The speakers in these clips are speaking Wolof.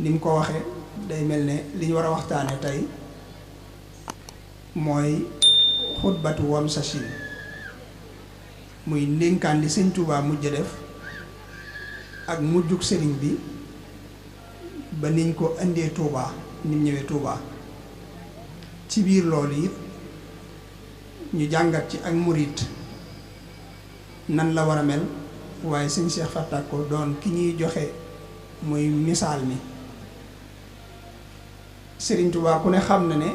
ni mu ko waxee day mel ne li ñu war a waxtaane tey mooy xutbatu wam sachin muy ndénkaan li sëñ Tuubaa mujj def ak mujjug sëriñ bi ba niñ ko indee Tuubaa ni mu ñëwee Tuubaa ci biir loolu it ñu jàngat ci ak murit nan la war a mel waaye sëñ Cheikh Fatak ko doon ki ñuy joxe muy misaal mi Sëriñ Tuubaa ku ne xam na ne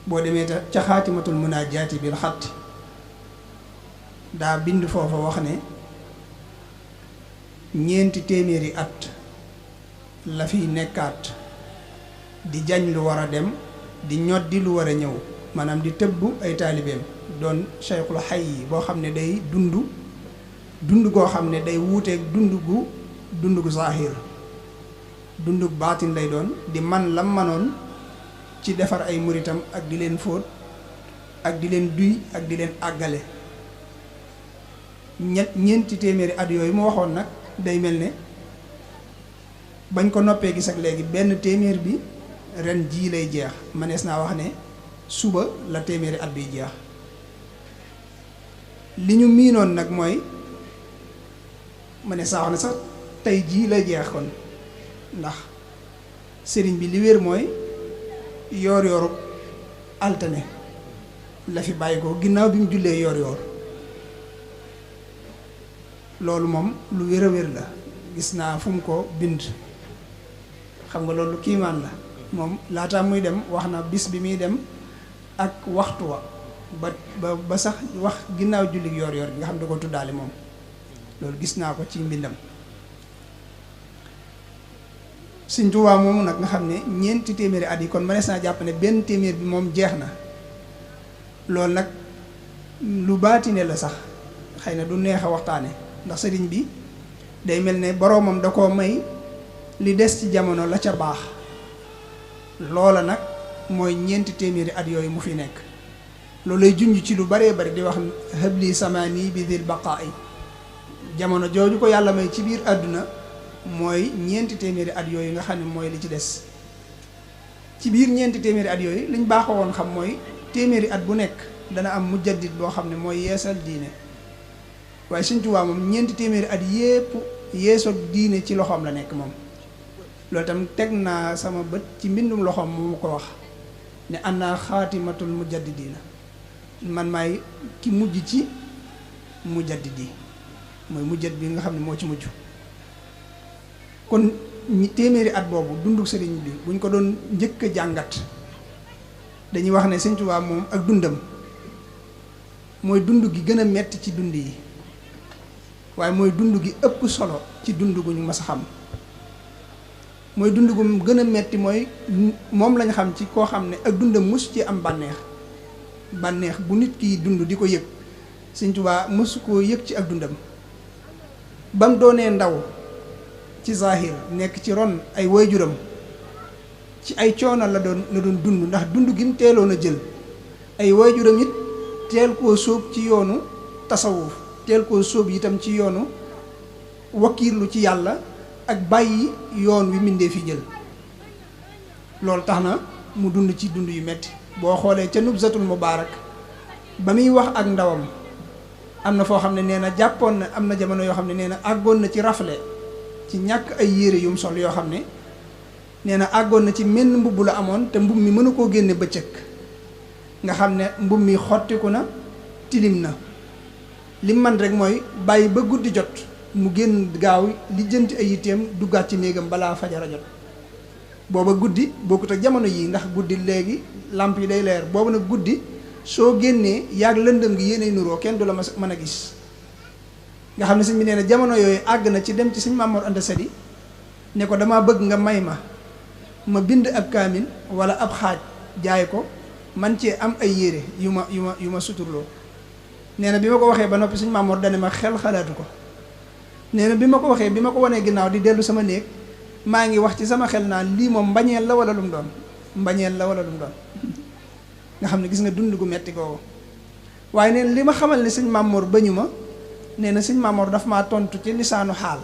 boo demee ca xaatimatul munaajaati bil xatti daa bind foofa wax ne 400 at la fiy nekkaat di jañ lu war a dem di ñoddi lu war a ñëw maanaam di tëbb ay taalibeem doon cheikhul xay yi boo xam ne day dund goo xam ne day wuuteeg dund gu zaahir dund gu baatin lay doon di man lam manoon ci defar ay muritam ak di leen fóot ak di leen duy ak di leen àggale 400 at yooyu mu waxoon nag day mel ne bañ ko noppee gis ak léegi 100 bi ren jii lay jeex manees naa wax ne suba la 100 at biy jeex li ñu miinoon nag mooy manees naa wax ne sax tey jii lay jeex kon ndax sëriñ bi li wér mooy yoor altine la fi bàyyi ko ginnaaw bi mu jullee yoor loolu moom lu wér a wér la gis naa fu mu ko bind xam nga loolu kiimaan la moom laata muy dem wax na bis bi muy dem ak waxtu wa ba sax wax ginnaaw julli yoor bi nga xam da ko tuddaale moom loolu gis naa ko ci mbindam Sëñ Tuubaa moomu nag nga xam ne 400 at yi kon mënees naa jàpp ne 100 bi moom jeex na loolu nag lu baatine la sax xëy na du neex a waxtaane ndax sëriñ bi day mel ne boroomam da koo may li des ci jamono la ca baax loola nag mooy 400 at yooyu mu fi nekk loolu lay junj ci lu baree bari di wax habli samani bi dil baqaa'i jamono jooju ko yàlla may ci biir àdduna mooy 400 at yooyu nga xam ne mooy li ci des ci biir 400 at yooyu liñ baaxoo woon xam mooy 100 at bu nekk dana am mujaddid boo xam ne mooy yeesal diine waaye Sëñ Tuubaa moom 400 at yépp yeesal diine ci loxoom la nekk moom loolu tam teg naa sama bët ci mbindum loxoom mu ko wax ne ana xaatimatul mujaddidiina man maay ki mujj ci mujaddidi mooy mujjad bi nga xam ne moo ci mujj kon 100 at boobu dundu sëriñ bi buñ ko doon njëkk a jàngat dañuy wax ne Sëñ Tuubaa moom ak dundam mooy dund gi gën a metti ci dund yi waaye mooy dund gi ëpp solo ci dund gu ñu mas a xam mooy dund gu gën a metti mooy moom lañ xam ci koo xam ne ak dundam mosu ci am bànneex bu nit kiy dund di ko yëg Sëñ Tuubaa mosu koo yëg ci ak dundam ba mu doonee ndaw ci zahir nekk ci ron ay waajuram ci ay coono la doon dund ndax dund gi mu teeloon a jël ay waajuram it teel koo sóob ci yoonu tasawuf teel koo sóob itam ci yoonu wakkiirlu ci yàlla ak bàyyi yoon wi mindee fi jël loolu tax na mu dund ci dund yu metti boo xoolee ca nubzatul mubaarak ba muy wax ak ndawam am na foo xam ne nee na jàppoon na am na jamono yoo xam ne nee na àggoon na ci rafle ci ñàkk ay yére yum sol yoo xam ne nee na àggoon na ci menn mbubb la amoon te mbubb mi mënu koo génne bëccëg nga xam ne mbubb mi xottiku na tilim na lim man rek mooy bàyyi ba guddi jot mu génn gaaw lijjanti ay yitteem duggaat ci néegam balaa fajara jot booba guddi bokkut ak jamono yii ndax guddi léegi làmp yi day leer boobu nag guddi soo génnee yaag lëndëm gi yéenay nuroo kenn du la mën a gis nga xam ne sëñ bi nee na jamono yooyu àgg na ci dem ci sëñ Maam Mor Anta Sali ne ko damaa bëgg nga may ma bind ab kaamin wala ab xaaj jaay ko man cee am ay yére yu ma suturloo nee na bi ma ko waxee ba noppi sëñ Maam Mor dane ma xel xalaatu ko nee na bi ma ko waxee bi ma ko wanee ginnaaw di dellu sama néeg maa ngi wax ci sama xel naan lii moom mbañeel la wala lu mu doon nga xam ne gis nga dund gu metti googu waaye neen li ma xamal ne sëñ Maam Mor bañu ma nee na sëñ Maam Mor dafa maa tontu ci lisaanu xaal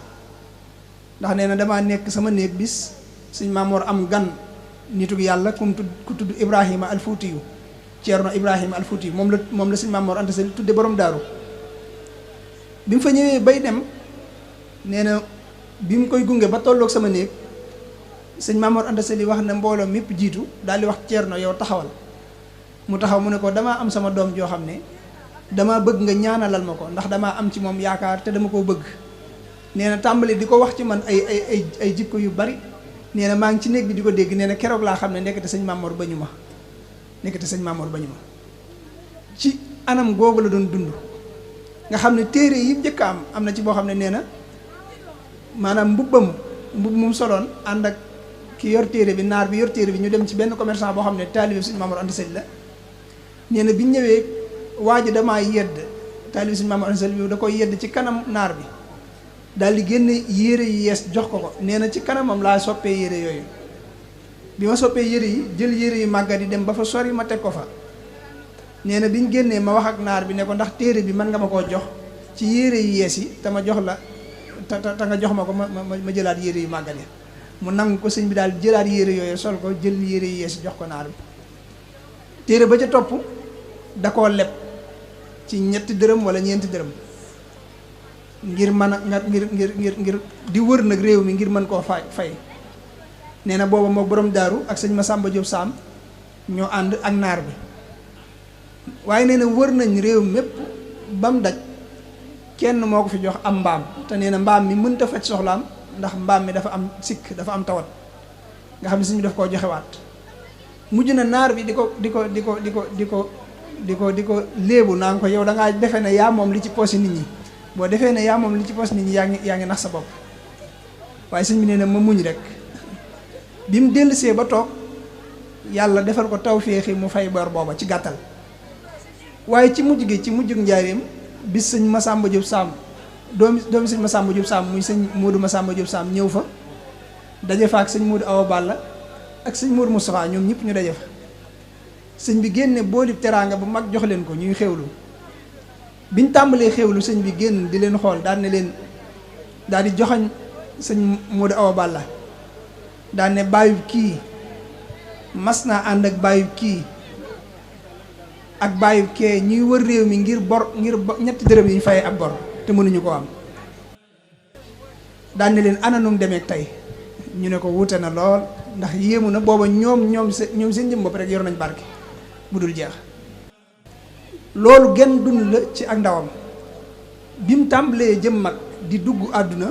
ndax nee na damaa nekk sama néeg bis sëñ Maamoor am gan nitug yàlla ku tudd Ibrahima Alfuutiyu Ceerno Ibrahima Alfuutiyu moom la sëñ Maamoor Anta Sali tudde borom daaru bi mu fa ñëwee bay dem nee na bi mu koy gunge ba tolloog sama néeg sëñ Maamoor Anta Sali wax na mbooloo mépp jiitu daal di wax Ceerno yow taxawal mu taxaw mu ne ko damaa am sama doom joo xam ne dama bëgg nga ñaanalal ma ko ndax damaa am ci moom yaakaar te dama koo bëgg nee na tàmbali di ko wax ci man ay jikko yu bari nee na maa ngi ci néeg bi di ko dégg nee na keroog laa xam ne nekkate sëñ Maamoor bañu ma ci anam googu la doon dund nga xam ne téere yi njëkk am na ci boo xam ne nee na maanaam mbubb mum soloon ànd ak ki yor téere bi naar bi yor téere bi ñu dem ci benn commerçant boo xam ne taalibe sëñ Maamoor Anta Sali la nee na bi ñu ñëwee waa ji damaa yedd taalibe sëñ Maamoor Anta Sali bi da koy yedd ci kanam naar bi daal di génne yére yu yees jox ko nee na ci kanamam laa soppee yére yooyu bi ma soppee yére yi jël yére yu màggat yi dem ba fa sori ma teg ko fa nee na bi ñu génnee ma wax ak naar bi ne ko ndax téere bi mën nga ma koo jox ci yére yu yees yi te ma jox la te nga jox ma ko ma jëlaat yére yu màggat yi mu nangu ko sëñ bi daal jëlaat yére yooyu sol ko jël yére yu yees yi jox ko naar bi téere ba ca topp da koo leb ci 3 dërëm wala 4 dërëm ngir mën a ngir di wër nag réew mi ngir mën koo fay nee na booba moo borom daaru ak sëñ Masamba Diop Sam ñoo ànd ak naar bi waaye nee na wër nañ réew mépp ba mu daj kenn moo ko fi jox am mbaam te nee na mbaam mi mënta faj soxlaam ndax mbaam mi dafa am sikk dafa am tawat nga xam ne sëñ bi daf koo joxewaat mujj na naar bi di ko léebu naa nga ko yow da ngaa defe ne yaa moom li ci poos nit ñi boo defee ne yaa moom li ci poos nit ñi yaa ngi nax sa bopp waaye sëñ bi nee na ma muñ rek bi mu dellusee ba toog yàlla defal ko tawféexi mu fay bor booba ci gàttal waaye ci mujjug njaareem bis sëñ Masamba Diop Sam doomi sëñ Masamba Diop Sam muy sëñ Modou Masamba Diop Sam ñëw fa daje fa ak sëñ Modou Awa Balla ak sëñ Modou Moustapha ñoom ñëpp ñu daje fa sëñ bi génne booli teraanga bu mag jox leen ko ñuy xewlu biñ tàmbalee xewlu sëñ bi génn di leen xool daal ne leen daal di joxañ sëñ Modou Awa Balla daal ne bàyyub kii mas naa ànd ak bàyyub kii ak bàyyub kee ñuy wër réew mi ngir 3 dërëm yi ñu fayee ab bor te mënuñu ko am daal ne leen ana nu mu demee tey ñu ne ko wuute na lool ndax yéemu na booba ñoom seen jëm bopp rek yor nañ barke bu dul jeex loolu genn dund la ci ak ndawam bi mu tàmbalee jëm mag di dugg àdduna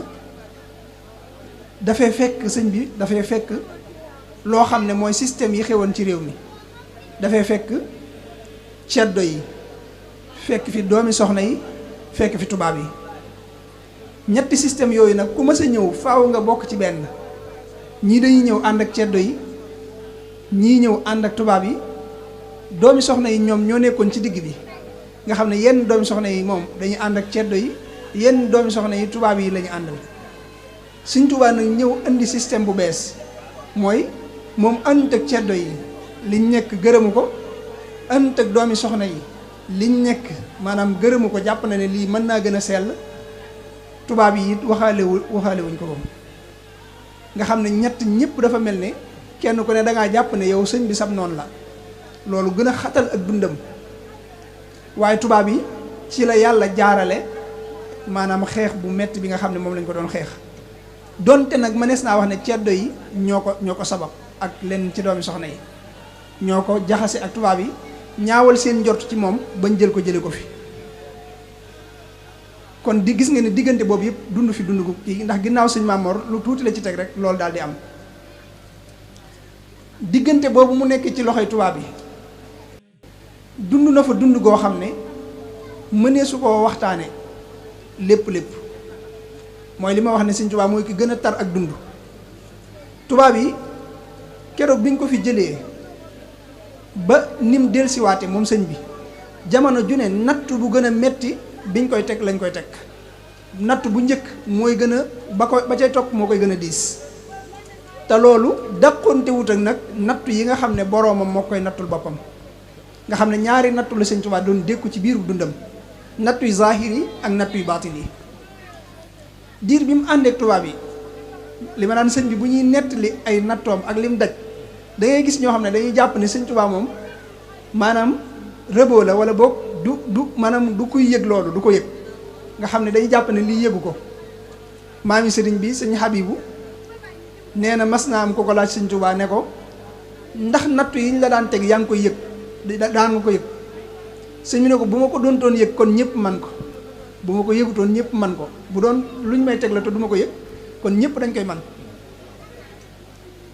dafay fekk sëñ bi dafay fekk loo xam ne mooy système yi xewoon ci réew mi dafay fekk ceddo yi fekk fi doomi soxna yi fekk fi tubaab yi ñetti système yooyu nag ku mës a ñëw faaw nga bokk ci benn ñii dañuy ñëw ànd ak ceddo yi ñii ñëw ànd ak tubaab yi doomi soxna yi ñoom ñoo nekkoon ci digg bi nga xam ne yenn doomi soxna yi moom dañuy ànd ak ceddo yi yenn doomi soxna yi tubaab yi la ñu àndal Sëñ Tuubaa nag ñëw indi système bu bees mooy moom ànd ak ceddo yi liñ nekk gërëmu ko ànd ak doomi soxna yi liñ nekk maanaam gërëmu ko jàpp na ne lii mën naa gën a sell tubaab yi it waxaale wuñ ko moom nga xam ne ñëpp dafa mel ne kenn ku ne dangaa jàpp ne yow sëñ bi sab noonu la loolu gën a xatal ak dundam waaye tubaab yi ci la yàlla jaarale maanaam xeex bu metti bi nga xam ne moom lañ ko doon xeex donte nag mënees naa wax ne ceddo yi ñoo ko sabab ak lenn ci doomi soxna yi ñoo ko jaxase ak tubaab yi ñaawal seen njort ci moom bañ jële ko fi kon di gis nga ne diggante boobu yëpp dund fi dund gu kii ndax ginnaaw sëñ Mamor lu tuuti la ci teg rek loolu daal di am diggante boobu mu nekk ci loxoy tubaab yi dund na fa dund goo xam ne mënee su koo waxtaane lépp mooy li ma wax ne sëñ Tuubaa mooy ki gën a tar ak dund tubaab yi keroog biñ ko fi jëlee ba nim dellusiwaate moom sëñ bi jamono ju ne natt bu gën a metti biñ koy teg lañ koy teg natt bu njëkk mooy gën a ba cay topp moo koy gën a diis te loolu dàqonte wut ak nag nattu yi nga xam ne boroomam moo koy nattul boppam nga xam ne ñaari nattu la sëñ Tuubaa doon dékku ci biiru dundam nattu yu zaahir yi ak nattu yu baatin yi diir bi mu àndeek tubaab yi li ma naan sëñ bi bu ñuy nettali ay nattoom ak lim daj da ngay gis ñoo xam ne dañuy jàpp ne sëñ Tuubaa moom maanaam rëboo la wala boog du maanaam du kuy yëg loolu du ko yëg nga xam ne dañuy jàpp ne lii yëgu ko. maami sëriñ bi sëñ Habibu nee na mas naa am ko ko laaj sëñ Tuubaa ne ko ndax nattu yi ñu la daan teg yaa ngi koy yëg daan nga ko yëg sëñ bi ne ko bu ma ko doontoon yëg kon ñëpp man ko bu ma ko yëgutoon ñëpp man ko bu doon luñ may teg la te du ma ko yëg kon ñëpp dañ koy man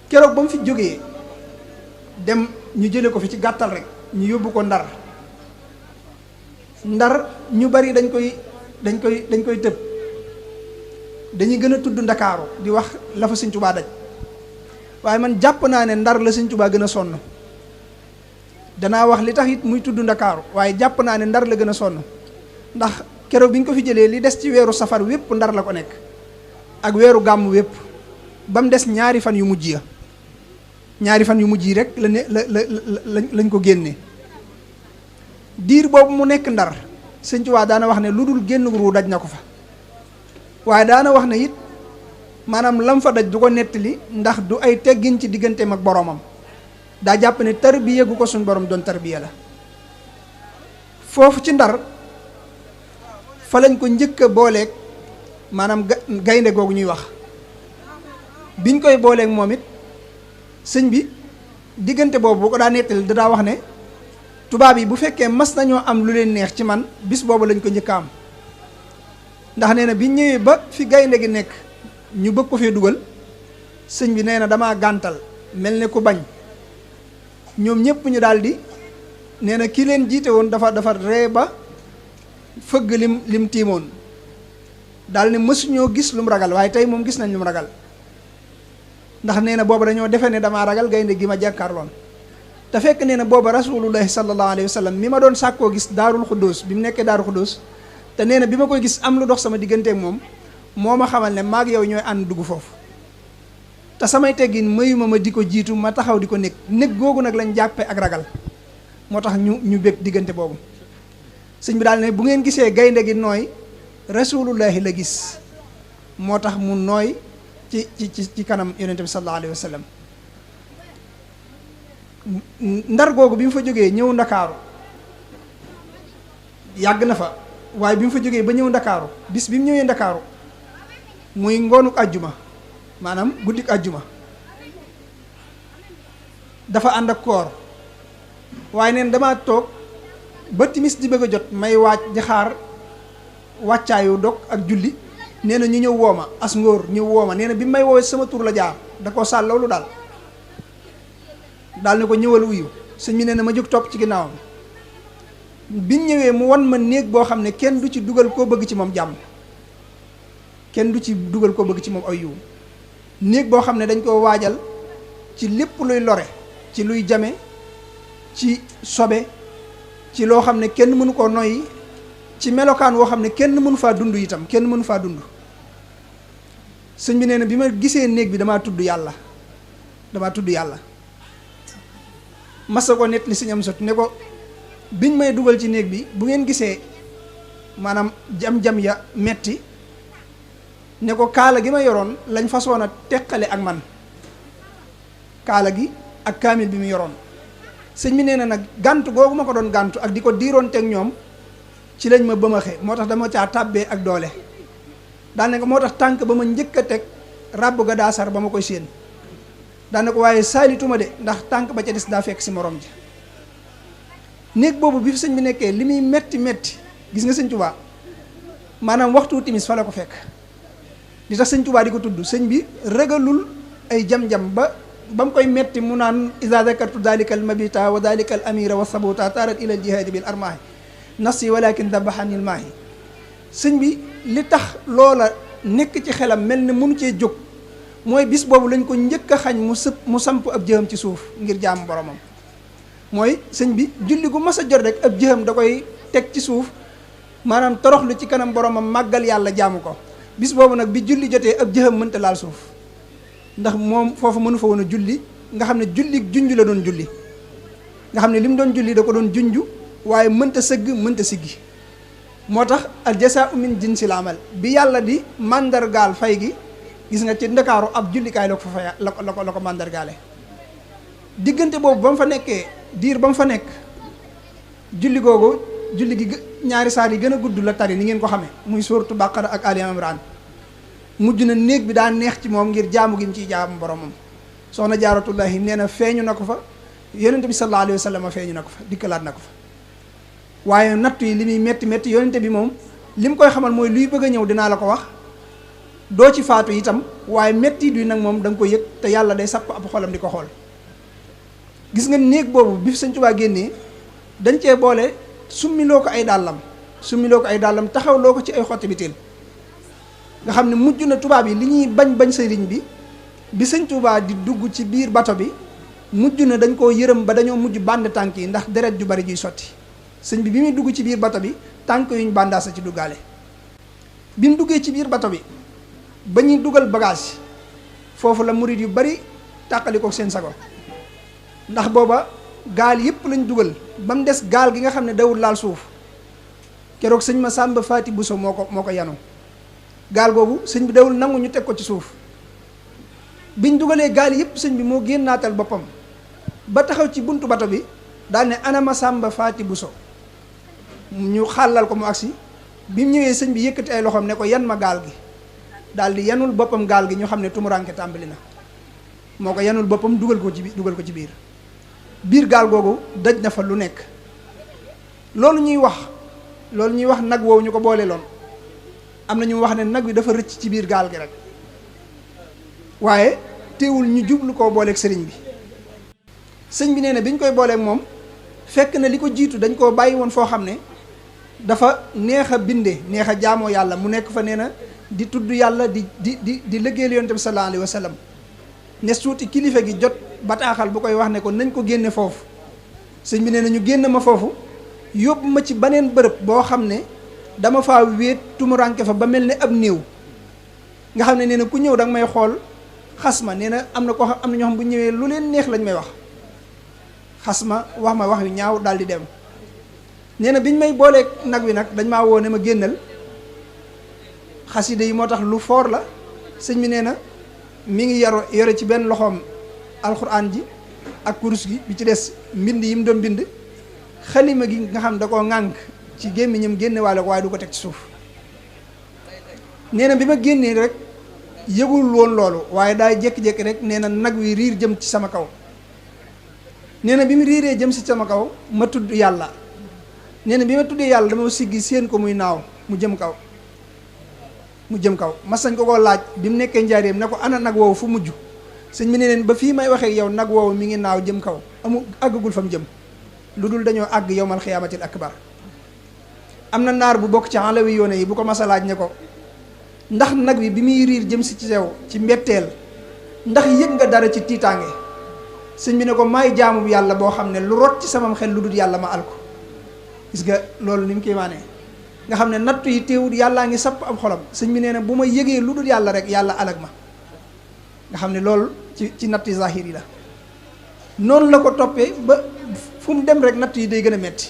keroog ba mu fi jógee dem ñu jële ko fi ci gàttal rek ñu yóbbu ko ndar ñu bari dañ koy tëb dañuy gën a tudd ndakaaru di wax la fa sëñ Tuubaa daj waaye man jàpp naa ne ndar la sëñ Tuubaa gën a sonn danaa wax li tax it muy tudd ndakaaru waaye jàpp naa ne ndar la gën a sonn ndax keroog bi ñu ko fi jëlee li des ci weeru safar wépp ndar la ko nekk ak weeru gàmm wépp ba mu des ñaari fan yu mujj ya ñaari fan yu mujj yi rek lañ ko génnee diir boobu mu nekk ndar sëñ Tuubaa daana wax ne lu dul génn ruu daj na ko fa waaye daana wax ne it maanaam lam fa daj du ko nettali ndax du ay teggin ci digganteem ak boromam daa jàpp ne tarbiya gu ko suñ borom doon tarbiya la foofu ci ndar fa lañ ko njëkk a booleeg maanaam gaynde googu ñuy wax biñ koy booleeg moom it sëñ bi diggante boobu bu ko daa nettali da daa wax ne tubaab yi bu fekkee mas nañoo am lu leen neex ci man bis boobu lañ ko njëkk a am ndax nee na bi ñëwee ba fi gaynde gi nekk ñu bëgg ko fee dugal sëñ bi nee na damaa gàntal mel ne ku bañ ñoom ñëpp ñu daal di nee na ki leen jiite woon dafa ree ba fëgg lim tiimoon daal ne mësuñoo gis lu mu ragal waaye tey moom gis nañ lu mu ragal ndax nee na booba dañoo defe ne damaa ragal gaynde gi ma jàkkaarloon te fekk nee na booba rasulullahi sallallahu alayhi wa sallam mi ma doon sàkkoo gis daarul xuddoos bi mu nekkee daarul xuddoos te nee na bi ma koy gis am lu dox sama digganteek moom moo ma xamal ne maag yow ñooy ànd dugg foofu te samay teggin mayuma ma di ko jiitu ma taxaw di ko nekk googu nag lañ jàppe ak ragal moo tax ñu bég diggante boobu sëñ bi daal ne bu ngeen gisee gaynde gi nooy rasulullahi la gis moo tax mu nooy ci kanam yonente bi sallallahu alayhi wa sallam ndar googu bi mu fa jógee ñëw ndakaaru yàgg na fa waaye bi mu fa jógee ba ñëw ndakaaru bis bi mu ñëwee ndakaaru muy ngoonuk àjjuma maanaam guddik àjjuma dafa ànd ak koor waaye neen dama toog ba timis di bëgg a jot may waaj di xaar wàccaayu dog ak julli nee na ñu ñëw wooma as ngóor ñëw wooma nee na bi may woowee sama tur la jaar da koo sàll loolu daal ne ko ñëwal uyu sëñ bi nee na ma jóg topp ci ginnaawam biñ ñëwee mu wan ma néeg boo xam ne kenn du ci dugal koo bëgg ci moom jàmm kenn du ci dugal koo bëgg ci moom ay yiw néeg boo xam ne dañ koo waajal ci lépp luy lore ci luy jame ci sobe ci loo xam ne kenn mënu koo noyyi ci melokaan woo xam ne kenn mënu faa dund itam kenn mënu faa dund sëñ bi nee na bi ma gisee néeg bi damaa tudd yàlla masa ko nett li sëñ am sot ne ko biñ may dugal ci néeg bi bu ngeen gisee maanaam jam-jam ya metti ne ko kaala gi ma yoroon lañ façon a teqale ak man kaala gi ak kaamil bi mu yoroon sëñ bi nee na nag gàntu googu ma ko doon gàntu ak di ko diiroon teg ñoom ci lañ ma bëmaxe moo tax dama caa tàbbee ak doole daane ko moo tax tànk ba ma njëkk a teg ràbb ga daa sar ba ma koy séen daane ko waaye saalituma de ndax tànk ba ca des daa fekk si morom ji néeg boobu bi fi sëñ bi nekkee li muy metti gis nga sëñ Tuubaa maanaam waxtu timis fa la ko fekk li tax sëñ Tuubaa di ko tudd sëñ bi ragalul ay jam-jam ba mu koy metti mu naan iza zakartu dalika al mabita wa dalika al amira wa sabuta tarat ila al jihaadi bil armaahi nafsi walakin dabaxanil maahi sëñ bi li tax loola nekk ci xelam mel ne mënu cee jóg mooy bis boobu lañ ko njëkk a xañ mu samp ab jëxam ci suuf ngir jaamu boromam mooy sëñ bi julli gu mas a jot rek ab jëxam da koy teg ci suuf maanaam toroxlu ci kanam boromam màggal yàlla jaamu ko bis boobu nag bi julli jotee ab jëxam mënta laal suuf ndax moom foofu mënu fa woon a julli nga xam ne julli junj la doon julli nga xam ne li mu doon julli da ko doon junj waaye mënta sëgg mënta siggi moo tax al jasaa'u min jinsil amal bi yàlla di màndargaal fay gi gis nga ci Ndakaaru ab jullikaay la ko fa la ko màndargaale. diggante boobu ba mu fa nekkee diir ba mu fa nekk julli googu julli gi ñaari saar yi gën a gudd la tari ni ngeen ko xamee muy suuratu Baqara ak Ali Imran mujj na néeg bi daa neex ci moom ngir jaamu gi mu ciy jaamu boromam. soxna Jaaratullahi nee na feeñu na ko fa yonente bi sallallahu alayhi wa sallam feeñu na ko fa dikkalaat na ko fa waaye nattu yi li muy métti métti yonente bi moom li mu koy xamal mooy luy bëgg a ñëw dinaa la ko wax doo ci faatu itam waaye métti du nag moom da nga ko yëg te yàlla day sapp ab xolam di ko xool. gis nga néeg boobu bi Sëñ Tuubaa génnee dañ cee boole summiloo ko ay dàllam taxawloo ko ci ay xotti biteel nga xam ne mujj na tubaab yi li ñuy bañ sëriñ bi Sëñ Tuubaa di dugg ci biir bato bi mujj na dañ koo yërëm ba dañoo mujj bànd tànk yi ndax deret ju bari juy sotti sëñ bi muy dugg ci biir bato bi tànk yuñ bàndaasa ci duggaale bi mu duggee ci biir bato bi ba ñuy dugal bagage foofu la murit yu bari tàqali ko seen sago ndax booba gaal yëpp lañ dugal ba mu des gaal gi nga xam ne dawul laal suuf keroog sëñ Masamba Faati Buso moo ko yanu gaal googu sëñ bi dawul nangu ñu teg ko ci suuf biñ dugalee gaal yëpp sëñ bi moo génnaatal boppam ba taxaw ci buntu bato bi daal ne ana Masamba Faati Buso ñu xàllal ko mu agsi bi mu ñëwee sëñ bi yëkkati ay loxoom ne ko yan ma gaal gi daal di yanul boppam gaal gi ñu xam ne tumuranke tàmbali na moo ko yanul boppam dugal ko ci biir gaal googu daj na fa lu nekk loolu ñuy wax nag woowu ñu ko boole loon am na ñu wax ne nag wi dafa rëcc ci biir gaal gi rek waaye teewul ñu jublu koo booleeg sëriñ bi sëñ bi nee na bi ñu koy booleeg moom fekk na li ko jiitu dañ koo bàyyi woon foo xam ne dafa neex a binde neex a jaamoo yàlla mu nekk fa nee na di tudd yàlla di liggéeyal yonent bi sallallahu alayhi wa sallam ne suuti kilifa gi jot bataaxal bu koy wax ne ko nañ ko génne foofu sëñ bi nee na ñu génn ma foofu yóbbu ma ci beneen bërëb boo xam ne dama faa wéet tumuranke fa ba mel ne ab néew nga xam ne nee na ku ñëw danga may xool xas ma nee na am na ñoo xam bu ñëwee lu leen neex lañ may wax xas ma wax yu ñaaw daal di dem nee na biñ may booleeg nag wi nag dañ maa woo ne ma génnal xasida yi moo tax lu foor la sëñ bi nee na mi ngi yore ci benn loxoom alxuraan ji ak kurus gi bi ci des mbind yi mu doon bind xalima gi nga xam da koo ŋànk ci gémmiñam génne waale ko waaye du ko teg ci suuf nee na bi ma génnee rek yëgul woon loolu waaye daay jékki-jékki rek nee na nag wi riir jëm ci sama kaw nee na bi mu riiree jëm ci sama kaw ma tudd yàlla nee na bi ma tuddee yàlla dama siggi séen ko muy naaw mu jëm kaw mas nañ ko koo laaj bi mu nekkee njaareem ne ko ana nag woowu fu mujj sëñ bi ne leen ba fii may waxee yow nag woowu mi ngi naaw jëm kaw àggagul fa mu jëm lu dul dañoo àgg yowmal xiyaamatil akbar am na naar bu bokk ci alawi yoone yi bu ko mas a laaj ne ko ndax nag wi bi muy riir jëm si ci sew ci mbetteel ndax yëg nga dara ci tiitaange sëñ bi ne ko maay jaamu yàlla boo xam ne lu rot ci samam xel lu dul yàlla ma al ko gis nga loolu ni mu kiimaanee nga xam ne nattu yi teewul yàllaa ngi sapp ab xolam sëñ bi nee na bu ma yëgee lu dul yàlla rek yàlla alag ma nga xam ne loolu ci natti zahir yi la noonu la ko toppee ba fu mu dem rek natt yi day gën a metti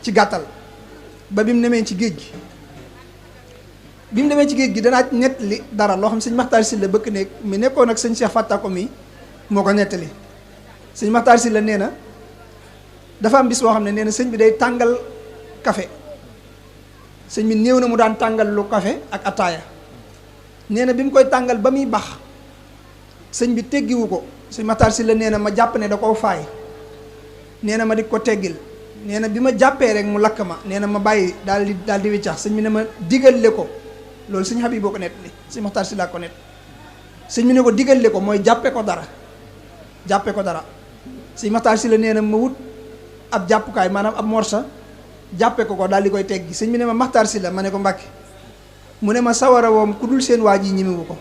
ci gàttal ba bi mu demee ci géej gi danaa nettali dara loo xam sëñ Maxtaar Sylla bëkk nekk mi nekkoon ak sëñ Cheikh Fattako mi moo ko nettali sëñ Maxtaar Sylla nee na dafa am bis boo xam ne nee na sëñ bi day tàngal café sëñ bi néew na mu daan tàngal lu café ak ataaya nee na bi mu koy tàngal ba muy bax sëñ bi teggiwu ko sëñ Maxtaar Sylla nee na ma jàpp ne da koo faay nee na ma di ko teggil nee na bi ma jàppee rek mu lakk ma nee na ma bàyyi daal di wiccax sëñ bi ne ma digale ko loolu sëñ Habib boo ko nett li sëñ Maxtaar Sylla ko nett sëñ bi ne ko digale ko mooy jàppe ko dara sëñ Maxtaar Sylla nee na ma wut ab jàppukaay maanaam ab morsa jàppe ko daal di koy teggi sëñ bi ne ma Maxtaar Sylla ma ne ko Mbàkke mu ne ma sawara woom ku dul seen waa ji ñemewu ko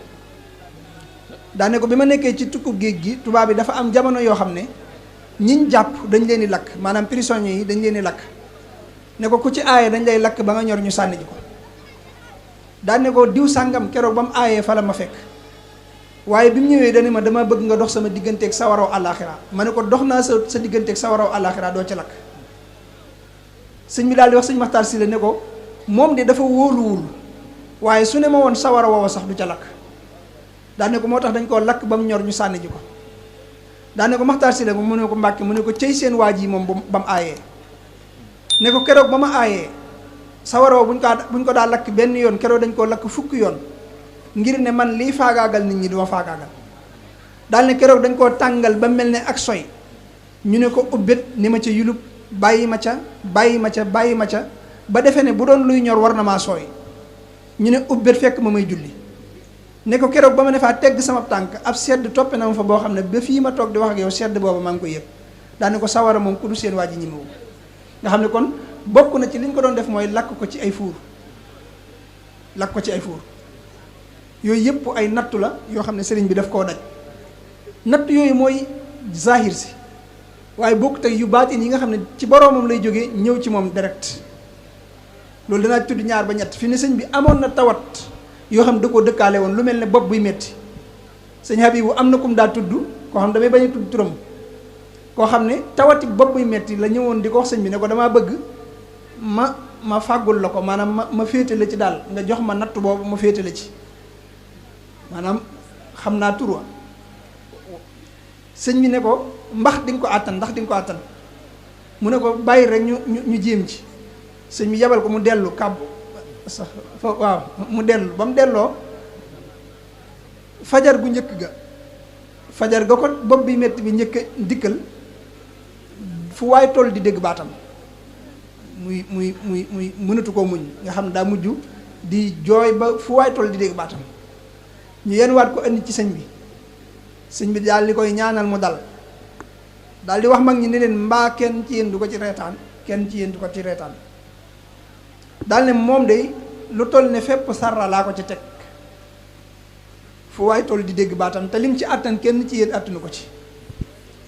daane ko bi ma nekkee ci tukku géej gi tubaab bi dafa am jamono yoo xam ne ñiñ jàpp dañ leen di lakk maanaam prisonniers yi dañ leen di lakk ne ko ku ci aaye dañ lay lakk ba nga ñor ñu sànni ji ko daane ko diw sàngam keroog ba mu aayee fa la ma fekk waaye bi mu ñëwee dane ma dama bëgg nga dox sama digganteeg sawaraw àllaaxira ma ne ko dox naa sa digganteeg sawaraw àllaaxira doo ci lakk sëñ bi daal di wax sëñ Maxtaar Sylla ne ko moom de dafa wóoluwul waaye su ne ma woon sawara woowa sax du ca lakk daane ko moo tax dañ koo lakk ba mu ñor ñu sànni ji ko daane ko Maxtaar Sylla mu ne ko Mbàkke mu ne ko cëy seen waa ji moom ba mu aayee ne ko keroog ba ma aayee sawara buñ ko daa lakk benn yoon keroog dañ koo lakk fukki yoon ngir ne man lii faagaagal nit ñi duma faagaagal daal ne keroog dañ koo tàngal ba mel ne ak soy ñu ne ko ubbét ni ma ca yulub bàyyi ma ca ba defee ne bu doon luy ñor war na maa sooy ñu ne ubbét fekk ma may julli ne ko keroog ba ma ne faa tegg sama tànk ab sedd toppe na ma fa boo xam ne ba fii ma toog di wax ak yow sedd booba maa ngi koy yëg daane ko sawara moom ku du seen waa ji ñi nga xam ne kon bokk na ci li ñu ko doon def mooy lakk ko ci ay fuur yooyu yëpp ay nattu la yoo xam ne sëriñ bi daf koo daj natt yooyu mooy zahir si waaye bokk tey yu baatin yi nga xam ne ci boroomam lay jógee ñëw ci moom direct loolu danaa tudd ñaar ba ñett fi ne sëñ bi amoon na tawat yoo xam da koo dëkkaale woon lu mel ne bopp buy metti sëñ Habibu am na kum daa tudd koo xam damay bañ a tudd turam koo xam ne tawati bopp buy metti la ñëwoon di ko wax sëñ bi ne ko damaa bëgg ma fàggul la ko maanaam ma féete la ci daal nga jox ma natt boobu ma féete la ci maanaam xam naa tur wa sëñ bi ne ko ndax di nga ko àttan mu ne ko bàyyi rek ñu jéem ci sëñ bi yabal ko mu dellu kàbbu sax waaw mu dellu ba mu delloo fajar gu njëkk ga ko bopp bi metti bi njëkk dikkal fu waay toll di dégg baatam muy mënatu koo muñ nga xam daa mujj di jooy ba fu waay toll di dégg baatam ñu yenn waat ko indi ci sëñ bi daal di koy ñaanal mu dal daal di wax mag ñi ne leen mbaa kenn ci yéen du ko ci reetaan daal ne moom de lu toll ne fépp sarra laa ko ci teg fu waay toll di dégg baatam te lim ci àttan kenn ci yéen àttanu ko ci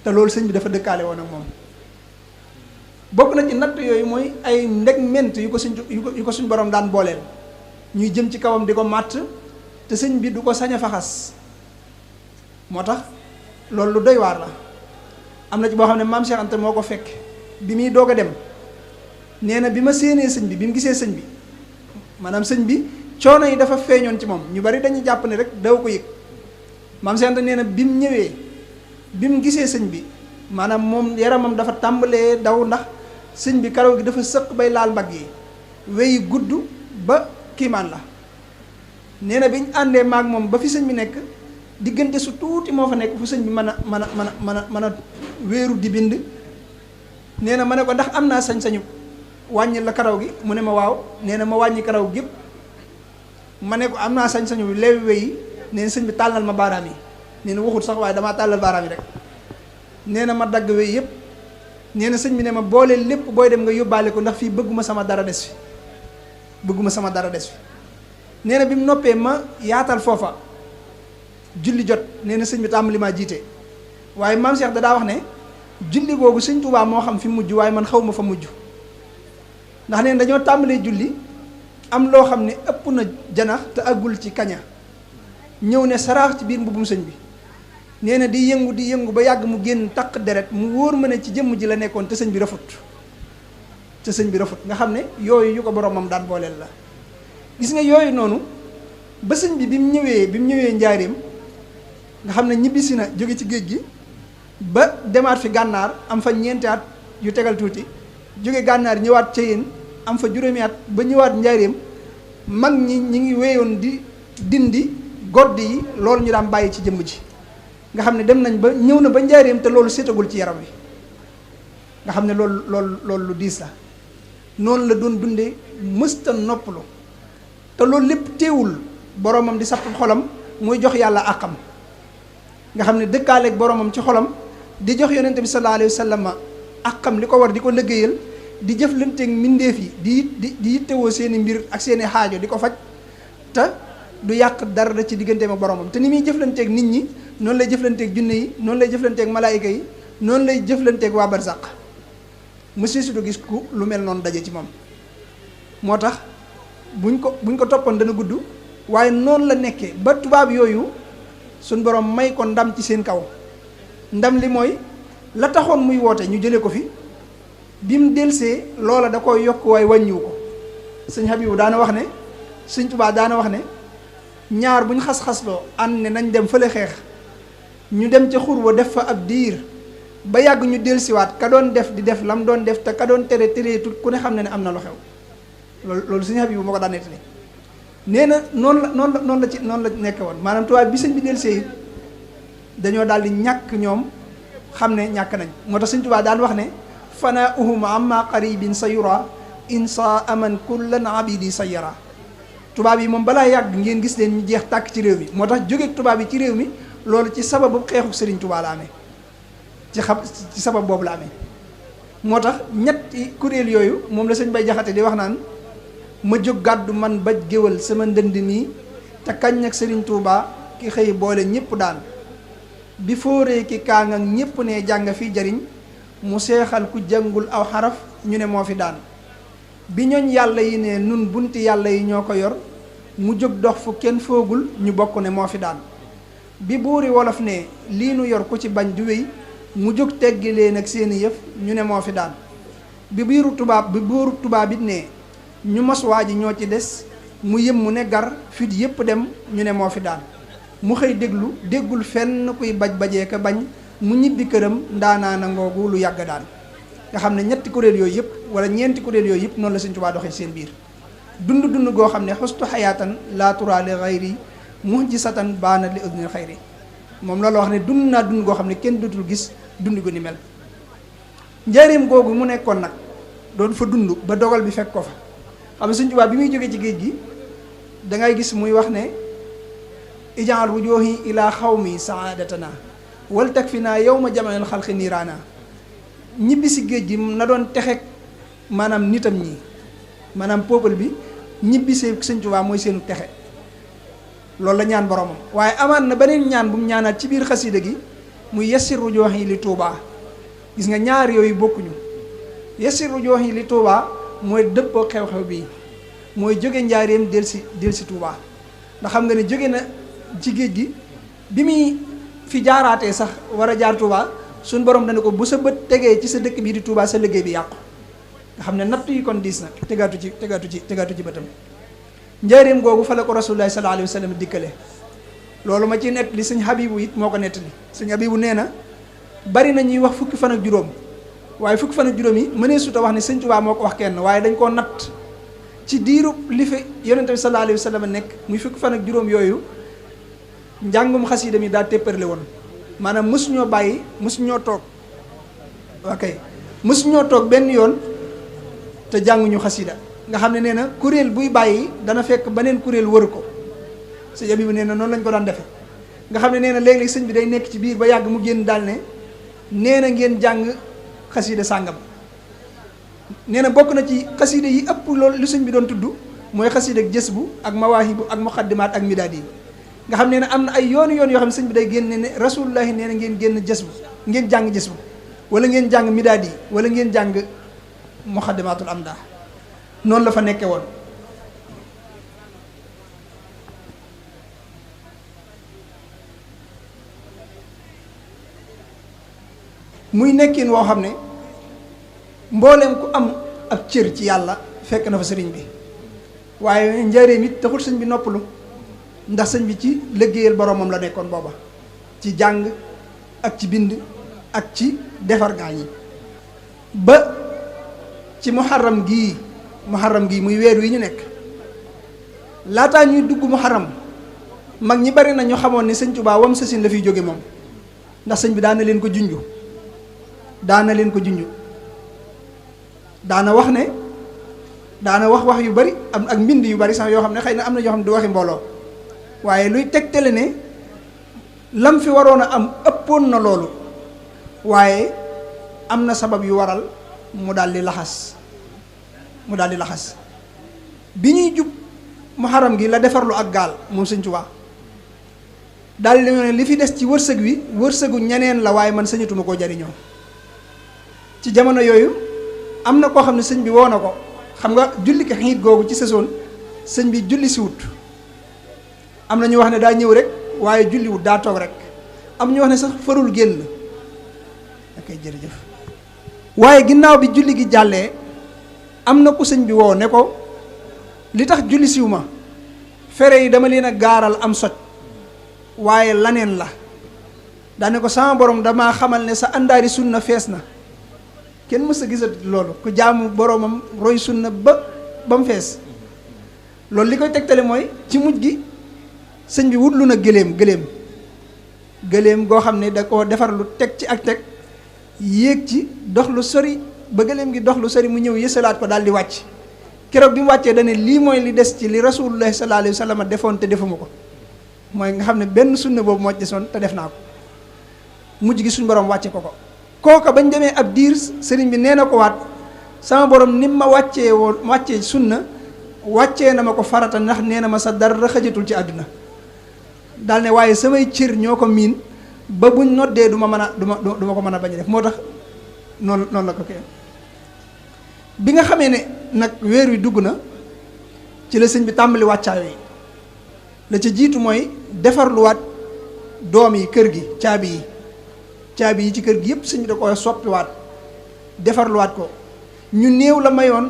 te loolu sëñ bi dafa dëkkaale woon ak moom bokk na ci natt yooyu mooy ay ndegment yu ko suñ borom daan booleel ñuy jëm ci kawam di ko màtt te sëñ bi du ko sañ a faxas moo tax loolu lu doy waar la am na ci boo xam ne maam Cheikh Anta moo ko fekk bi muy doog a dem nee na bi ma séenee sëñ bi mu gisee sëñ bi maanaam sëñ bi coono yi dafa feeñoon ci moom ñu bari dañuy jàpp ne rek daw ko yëg maam Cheikh Anta nee na bi mu ñëwee bi mu gisee sëñ bi maanaam moom yaramam dafa tàmbalee daw ndax sëñ bi karaw gi dafa sëq bay laal mbagg yi weyi gudd ba kiimaan la nee na bi ñu àndee maag moom ba fi sëñ bi nekk diggante su tuuti moo fa nekk fu sëñ bi mën a wéeru di bind nee na ma ne ko ndax am naa sañ-sañu wàññi la karaw gi mu ne ma waaw nee na ma wàññi karaw gépp ma ne ko am naa sañ-sañu leewi weyi nee na sëñ bi tàllal ma baaraam yi nee na waxut sax waaye damaa tàllal baaraam yi rek nee na ma dagg wey yëpp nee na sëñ bi ne ma boole lépp booy dem nga yóbbaale ko ndax fii bëgguma sama dara des fi nee na bi mu noppee ma yaatal foofa julli jot nee na sëñ bi tàmbali maa jiite waaye maam Cheikh da daa wax ne julli googu sëñ Tuubaa moo xam fi mujj waaye man xaw ma fa mujj ndax nee na dañoo tàmbalee julli am loo xam ne ëpp na janax te àggul ci kaña ñëw ne saraax ci biir mbubbum sëñ bi nee na di yëngu ba yàgg mu génn taq deret mu wóor ma ne ci jëmm ji la nekkoon te sëñ bi rafut nga xam ne yooyu yu ko boromam daan booleel la gis nga yooyu noonu ba sëñ bi bi mu ñëwee njaareem nga xam ne ñibbisi na jóge ci géej gi ba demaat fi gànnaar am fa ñeenti at yu tegal tuuti jóge gànnaar ñëwaat Ceyeen am fa juróomi at ba ñëwaat njaareem mag ñi ngi wéyoon di dindi godd yi loolu ñu daan bàyyi ci jëmm ji nga xam ne dem nañ ba ñëw na ba njaareem te loolu seetagul ci yaram wi nga xam ne loolu lu diis la noonu la doon dundee mësta noppalu te loolu lépp teewul boromam di sapp xolam muy jox yàlla àqam nga xam ne dëkkaaleeg boromam ci xolam di jox yonente bi sallallahu alayhi wa sallam àqam li ko war di ko liggéeyal di jëflanteeg mbindeef yi di yittewoo seeni mbir ak seeni xaajo di ko faj te du yàq dara ci digganteem ak boromam te ni muy jëflanteeg nit ñi noonu lay jëflanteeg junne yi noonu lay jëflanteeg malaayika yi noonu lay jëflanteeg waa barzaq monsieur si du gis ku lu mel noonu daje ci moom moo tax buñ ko toppoon dana gudd waaye noonu la nekkee ba tubaab yooyu suñ borom may ko ndam ci seen kaw ndam li mooy la taxoon muy woote ñu jëlee ko fi bi mu delsee loola da koy yokk waaye wàññiwu ko sëñ Habibu daana wax ne sëñ Tuubaa daana wax ne ñaar buñ xas-xasloo ànd ne nañ dem fële xeex ñu dem ca xur wa def fa ab diir ba yàgg ñu dellusiwaat ka doon def di def lam doon def te ka doon tere tut ku ne xam ne am na lu xew loolu Sëñ Habibu moo ko daan nettali nee na noonu la nekke woon maanaam tubaab bi sëñ bi dellusee dañoo daal di ñàkk ñoom xam ne ñàkk nañ moo tax Sëñ Tuubaa daan wax ne fana uhum amma qaribin sa yura insa aman kullan abidi sa yara tubaab yi moom balaa yàgg ngeen gis leen ñu jeex tàkk ci réew mi moo tax jóge tubaab yi ci réew mi loolu ci sababu xeexu Sëriñ Tuubaa la amee ci sabab boobu la amee moo tax ñetti kuréel yooyu moom la sëñ Bay Jaxate di wax naan ma jóg gàddu man baj géwal sama ndënd nii te kañ ak Sëriñ Tuubaa ki xëy boole ñëpp daan bi fóoree ki kaang ak ñëpp ne jàng fi jariñ mu seexal ku jàngul aw xaraf ñu ne moo fi daan bi ñooñ yàlla yi ne nun bunti yàlla yi ñoo ko yor mu jóg dox fu kenn foogul ñu bokk ne moo fi daan bi buuri wolof ne lii nu yor ku ci bañ du wéy mu jóg teggi leen ak seeni yëf ñu ne moo fi daan bi buuru tubaab it ne ñu mos waa ji ñoo ci des mu yëm mu ne gar fit yépp dem ñu ne moo fi daan mu xëy déggul fenn kuy bajee ka bañ mu ñibbi këram ndaanaana ngoogu lu yàgg daan nga xam ne ñetti kuréel yooyu yëpp wala ñeenti kuréel yooyu yëpp noonu la Sëñ Tuubaa doxee seen biir dund goo xam ne xustu xayaatan laa turaa li xayri muhjisatan baana li udnil xayri moom loolu wax ne dund naa dund goo xam ne kenn dootul gis dund gu ni mel njaareem googu mu nekkoon nag doon fa dund ba dogal bi fekk ko fa xam ne Sëñ Tuubaa bi muy jógee ci géej gi dangay gis muy wax ne ijaal wujuhi ila xawmi saadatana wal takfina yawma jam'il xalqi niiraana ñibbi si géej gi na doon texeeg maanaam nitam ñi maanaam peuple bi ñibbi see Sëñ Tuubaa mooy seenu texe loolu la ñaan boromam waaye amaat na beneen ñaan bu mu ñaanaat ci biir xasida gi muy yassiru jooxi li Tuubaa gis nga ñaar yooyu bokkuñu yassiru jooxi li Tuubaa mooy dëppoo xew-xew bii mooy jóge njaareem del si Tuubaa ndax xam nga ne jóge na ci géej gi bi muy fi jaaraatee sax war a jaar Tuubaa suñ borom dana ko bu sa bët tegee ci sa dëkk bii di Tuubaa sa liggéey bi yàqu nga xam ne natt yi kon diis na tegaatu ci bëtam njaareem googu fa la ko rasulullaahi sallallaahu alayhi wa sallam dikkale loolu ma ci nett li sëñ Habibu it moo ko nettali sëñ Habibu nee na bari na ñuy wax fukki fan ak juróom waaye fukki fan ak juróom yi mënee suta wax ne Sëñ Tuubaa moo ko wax kenn waaye dañ koo natt ci diiru li fi yonente bi sallallaahu alayhi wa sallam nekk muy fukki fan ak juróom yooyu njàngum xasida mi daa tépparle woon maanaam mësuñoo bàyyi mësuñoo toog mësuñoo toog benn yoon te jànguñu xasida nga xam ne nee na kuréel buy bàyyi dana fekk beneen kuréel wër ko sëñ bi nee na noonu lañ ko daan defe nga xam ne nee na léeg-léeg sëñ bi day nekk ci biir ba yàgg mu génn daal ne nee na ngeen jàng xasida sàngam nee na bokk na ci xasida yi ëpp loolu lu sëñ bi doon tudd mooy xasida ak jës bu ak mawaahibu ak muqaddimaat ak midaad yi nga xam ne am na ay yoon yoo xam ne sëñ bi day génne ne rasulullahi nee na ngeen génn jës bu ngeen jàng jës bu wala ngeen jàng midaad yi wala ngeen jàng muqaddimaatul amdah noonu la fa nekke woon muy nekkin woo xam ne mbooleem ku am ab cër ci yàlla fekk na fa sëriñ bi waaye njaareem it taxul sëñ bi noppalu ndax sëñ bi ci liggéeyal boromam la nekkoon booba ci jàng ak ci bind ak ci defar gaañ yi ba ci muharram gii muy weer wi ñu nekk laataa ñuy dugg muharram mag ñi bari na ñu xamoon ne sëñ Tuubaa wam sasin la fiy jóge moom ndax sëñ bi daana leen ko junju daana wax yu bari am ak mbind yu bari sax yoo xam ne xëy na am na yoo xam ne du waxi mbooloo waaye luy tegtale ne lam fi waroon a am ëppoon na loolu waaye am na sabab yu waral mu daal di laxas bi ñuy jub muharram gi la defarlu ak gaal moom Sëñ Tuubaa daal di ne li fi des ci wërsëgu ñeneen la waaye man sañatuma koo jariñoo ci jamono yooyu am na koo xam ne sëñ bi woo na ko xam nga julli ki xiit googu ci sasoon sëñ bi julli si wut am na ñu wax ne daa ñëw rek waaye julli wut daa toog rek am ñu wax ne sax farul génn ok jërëjëf waaye ginnaaw bi julli gi jàllee am na ku sëñ bi woo ne ko li tax julli siw ma fere yi dama leen a gaaral am soj waaye laneen la daane ko sama borom damaa xamal ne sa àndaari sunna fees na kenn mës a gisat loolu ku jaamu boromam roy sunna ba mu fees loolu li koy tegtale mooy ci mujj gi sëñ bi wutlu na gëléem goo xam ne da koo defar lu teg ci ak teg yéeg ci dox lu sori ba gëléem gi dox lu sori mu ñëw yësalaat ko daal di wàcc keroog bi mu wàccee dane lii mooy li des ci li rasulullah sallallahu alayhi wa sallam defoon te defuma ko mooy nga xam ne benn sunna boobu moo desoon te def naa ko mujj gi suñ borom wàcce ko kooka bañ demee ab diir sëriñ bi nee na ko waat sama borom ni ma wàccee sunna wàccee na ma ko farata ndax nee na ma sa dara xajatul ci àdduna daal ne waaye samay cër ñoo ko miin ba buñ noddee du ma ko mën a bañ a def moo tax noonu la ko kii bi nga xamee ne nag weer wi dugg na ci la sëñ bi tàmbali wàccaay yi la ca jiitu mooy defarluwaat doom yi kër gi caabi yi ci kër gi yëpp sëñ bi da koy soppiwaat defarluwaat ko ñu néew la mayoon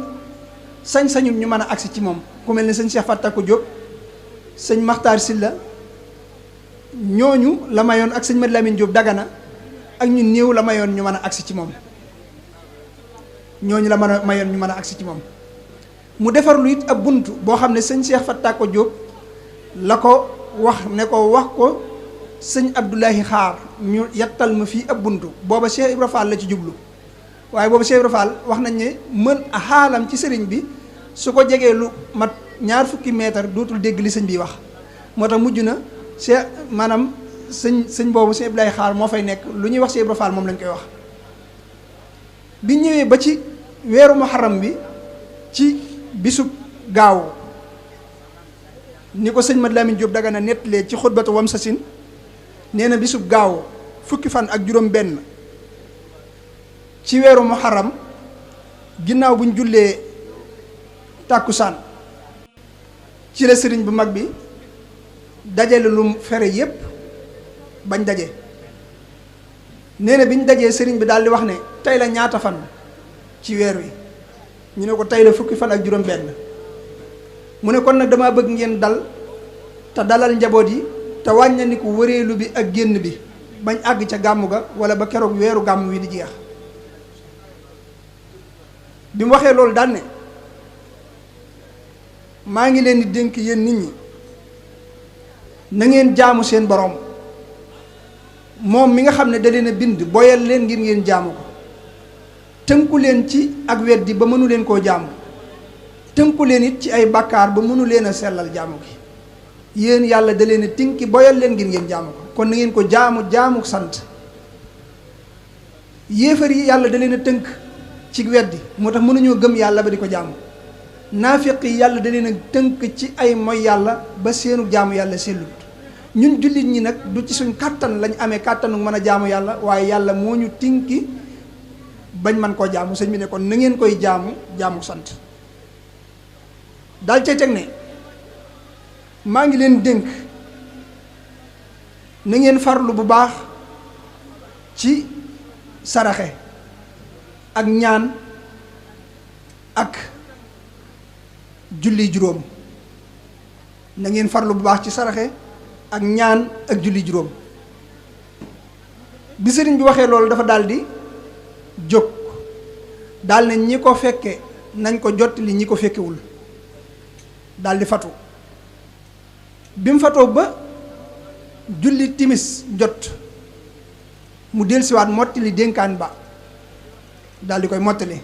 sañ-sañu ñu mën a agsi ci moom ku mel ne sëñ Cheikh Fatakou Diop sëñ Makhtar Silla ñooñu la mayoon ak sëñ Mad Lamine Diop Dagana ak ñu néew la mayoon ñu mën a agsi ci moom ñooñu la mayoon ñu mën a agsi ci moom mu defar lu it ab bunt boo xam ne sëñ Cheikh Fatakou Diop la ko wax ne ko wax ko sëñ Abdoulahi Xaar ñu yattal ma fii ab bunt booba Cheikh Ibra Fall la ci jublu waaye booba Cheikh Ibra Fall wax nañ ne mën a xaalam ci sëriñ bi su ko jegee lu mat 20 mètre dootul dégg li sëñ bi wax moo tax mujj na Cheikh maanaam sëñ boobu Cheikh Abdoulahi Xaar moo fay nekk lu ñuy wax Cheikh Ibra Fall moom lañ koy wax bi ñëwee ba ci weeru muharram bi ci bisub gaaw ni ko sëñ Mad Lamine Diop Dagana nettalee ci xutbatu wam sasin nee na bisub gaaw fukki fan ak juróom benn ci weeru muharram ginnaaw buñ jullee tàkkusaan ci la sëriñ bu mag bi dajale lu fere yépp bañ daje nee na biñ dajee sëriñ bi daal di wax ne tey la ñaata fan ci weer wi ñu ne ko tey la fukki fan ak juróom benn mu ne kon nag dama bëgg ngeen dal te dalal njaboot yi te wàññaniku wëreelu bi ak génn bi bañ àgg ca gàmmu ga wala ba keroog weeru gàmm wi di jeex bi mu waxee loolu daan ne maa ngi leen di dénk yéen nit ñi na ngeen jaamu seen borom moom mi nga xam ne da leen a bind boyal leen ngir ngeen jaamu ko tënku leen ci ak weddi ba mënu leen koo jaamu tënku leen it ci ay bàkkaar ba mënu leen a sellal jaamu gi yéen yàlla da leen a tinki boyal leen ngir ngeen jaamu ko kon na ngeen ko jaamu sant yéefar yi yàlla da leen a tënk ci weddi moo tax mënuñoo gëm yàlla ba di ko jaamu naafiq yi yàlla da leen a tënk ci ay moy yàlla ba seenu jaamu yàlla sellut ñun jullit ñi nag du ci suñ kàttan lañ amee kàttanu mën a jaamu yàlla waaye yàlla moo ñu tinki bañ man koo jaamu sëñ bi ne kon na ngeen koy jaamu sant daal cay teg ne maa ngi leen dénk na ngeen farlu bu baax ci saraxe ak ñaan ak julli juróom na ngeen farlu bu baax ci saraxe ak ñaan ak julli juróom bi sëriñ bi waxee loolu dafa daldi jóg daal ne ñi ko fekke nañ ko jottali ñi ko fekkewul daldi fatu bi mu fatoo ba julli timis jot mu dellusiwaat mottali dénkaan ba daldi koy mottali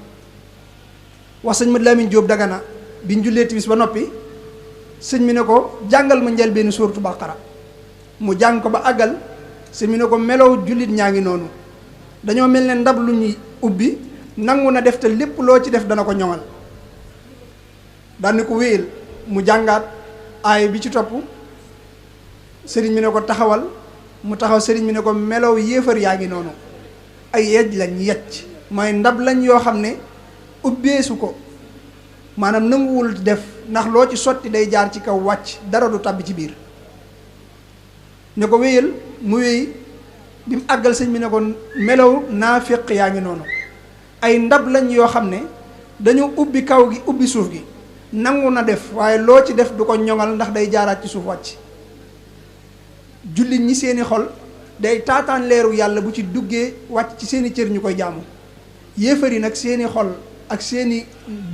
wax sëñ Mad Lamine Diop Dagana bi ñu jullee timis ba noppi sëñ mi ne ko jàngal ma njëlbéenu suuratu Baqara mu jàng ko ba àggal sëñ mi ne ko melow jullit ñaa ngi noonu dañoo mel ne ndab lu ñuy ubbi nangu na def te lépp loo ci def dana ko ñoŋal daan ko wéyal mu jàngaat aay bi ci topp sëriñ mi ne ko taxawal mu taxaw sëriñ mi ne ko melow yéefar yaa ngi noonu ay yej lañ yecc mooy ndab lañ yoo xam ne ubbeesu ko maanaam nanguwul def ndax loo ci sotti day jaar ci kaw wàcc dara du tàbbi ci biir ne ko wéyal mu wéy bi mu àggal sëñ bi ne ko melow naafiq yaa ngi noonu ay ndab lañ yoo xam ne dañoo ubbi kaw gi ubbi suuf gi nangu na def waaye loo ci def du ko ñoŋal ndax day jaaraat ci suuf wàcc. jullit ñi seeni xol day taataan leeru yàlla bu ci duggee wàcc ci seeni cër ñu koy jaamu. yéefar yi nag seeni xol ak seeni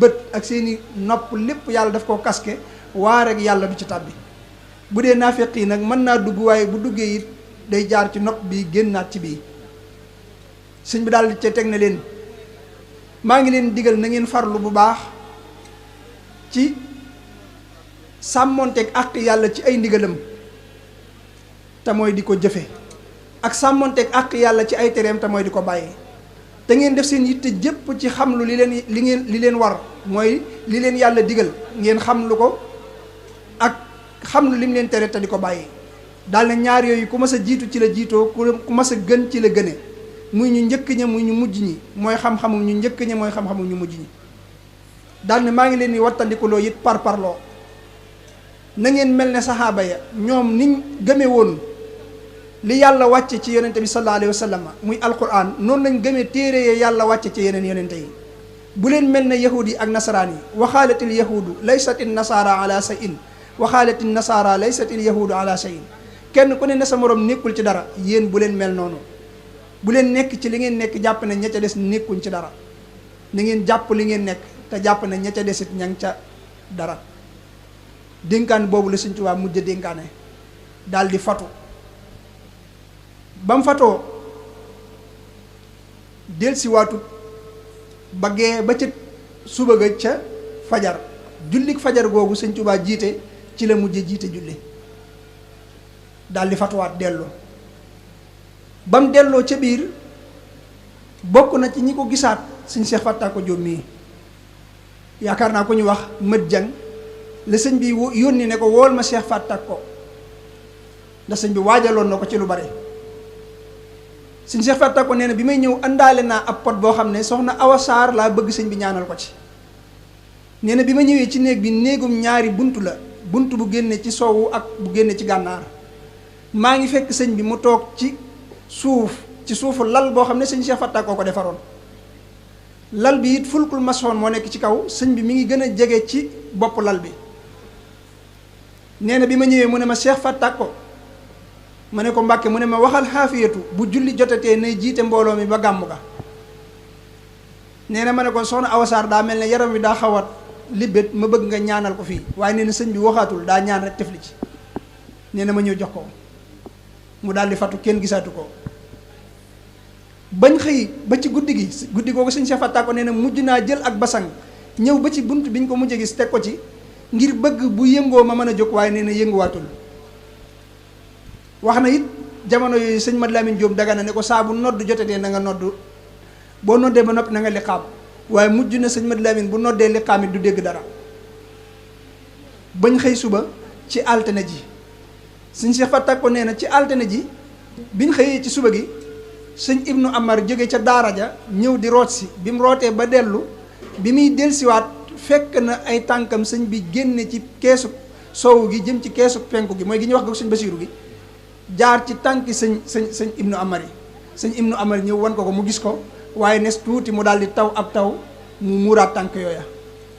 bët ak seeni nopp lépp yàlla daf koo kaske waa rek yàlla du ci tàbbi. bu dee naafeq yi nag mën naa dugg waaye bu duggee it day jaar ci nopp bi génnaat ci bii. sëñ bi daal di ca teg na leen maa ngi leen digal na ngeen farlu bu baax ci sàmmonteeg àq yàlla ci ay ndigalam te mooy di ko jëfe ak sàmmonteeg àq yàlla ci ay tereem te mooy di ko bàyyi. te ngeen def seen yitte jépp ci xam lu li leen war mooy li leen yàlla digal ngeen xam lu ko ak xam lu lim leen tere te di ko bàyyi. daal ne ñaar yooyu ku mas a jiitu ci la jiitoo ku mas a gën ci la gëne muy ñu njëkk ña muy ñu mujj ñi mooy xam-xamu ñu njëkk ña mooy xam-xamu ñu mujj ñi. daal ne maa ngi leen di wattandikuloo it parparloo na ngeen mel ne saxaaba ya ñoom niñ gëme woon li yàlla wàcce ci yonente bi sallallahu alayhi wa sallam muy alquran noonu lañ gëmee téere ya yàlla wàcce ci yeneen yonente yi. bu leen mel ne yahud yi ak nasaraan yi waxaalatil yahudu laysatil nasaara ala shay'in waxaalatil nasaara laysatil yahudu ala shay'in kenn ku ne sa morom nekkul ci dara yéen bu leen mel noonu. bu leen nekk ci li ngeen nekk jàpp ne ña ca des nekkuñ ci dara ni ngeen jàpp li ngeen nekk te jàpp ne ña ca desit ña ngi ca dara. dénkaan boobu la Sëñ Tuubaa mujj dénkaane daal di fatu ba mu fatoo delsi waatut ba gee ba ca suba ga ca fajar jullik fajar googu Sëñ Tuubaa jiite ci la mujj jiite julli daal di fatuwaat dellu. ba mu delloo ca biir bokk na ci ñi ko gisaat sëñ Cheikh Fatta ko Jóob mii yaakaar naa ko ñu wax mët jang la sëñ bi yónni ne ko wool ma Cheikh Fatta ko ndax sëñ bi waajaloon na ko ci lu bari. sëñ Cheikh Fatta ko nee na bi may ñëw àndaale naa ab pot boo xam ne soxna Awa Saar laa bëgg sëñ bi ñaanal ko ci. nee na bi ma ñëwee ci néeg bi néegum ñaari bunt la bunt bu génne ci soowu ak bu génne ci gànnaar maa ngi fekk sëñ bi mu toog ci suufu lal boo xam ne sëñ Cheikh Fatta ko defaroon. lal bi it fulkul masoon moo nekk ci kaw sëñ bi mi ngi gën a jege ci bopp lal bi. nee na bi ma ñëwee mu ne ma Cheikh Fatta ko ma ne ko Mbàkke mu ne ma waxal xaafiyatu bu julli jotatee nay jiite mbooloo mi ba gàmmu ga. nee na ma ne ko soxna Awa Saar daa mel ne yaram wi daa xaw a libbét ma bëgg nga ñaanal ko fii waaye nee na sëñ bi waxaatul daa ñaan rek tefli ci. nee na ma ñëw jox ko mu daal di fatu kenn gisaatu ko. bañ xëy ba ci guddi googu sëñ Cheikh Fatta ko nee na mujj naa jël ak basang ñëw ba ci bunt biñ ko mujj gis teg ko ci ngir bëgg bu yëngoo ma mën a jóg waaye nee na yënguwaatul. wax na it jamono yooyu sëñ Mad Lamin Jóob Dagana ne ko saa bu nodd jotatee na nga nodd boo noddee ba noppi na nga liqaam waaye mujj na sëñ Mad Lamin bu noddee liqaam it du dégg dara. bañ xëy suba ci altine ji sëñ Cheikh Fatta ko nee na ci altine ji biñ xëyee ci suba gi sëñ Ibnu Amar jóge ca daara ja ñëw di root si bi mu rootee ba dellu bi muy delsiwaat fekk na ay tànkam sëñ bi génne ci keesu soowu gi jëm ci keesu penku gi mooy gi ñuy wax ko sëñ Basiiru gi jaar ci tànki sëñ Ibnu Amar yi sëñ Ibnu Amar ñëw wan ko mu gis ko waaye nes tuuti mu daal di taw ab taw mu muuraat tànk yooya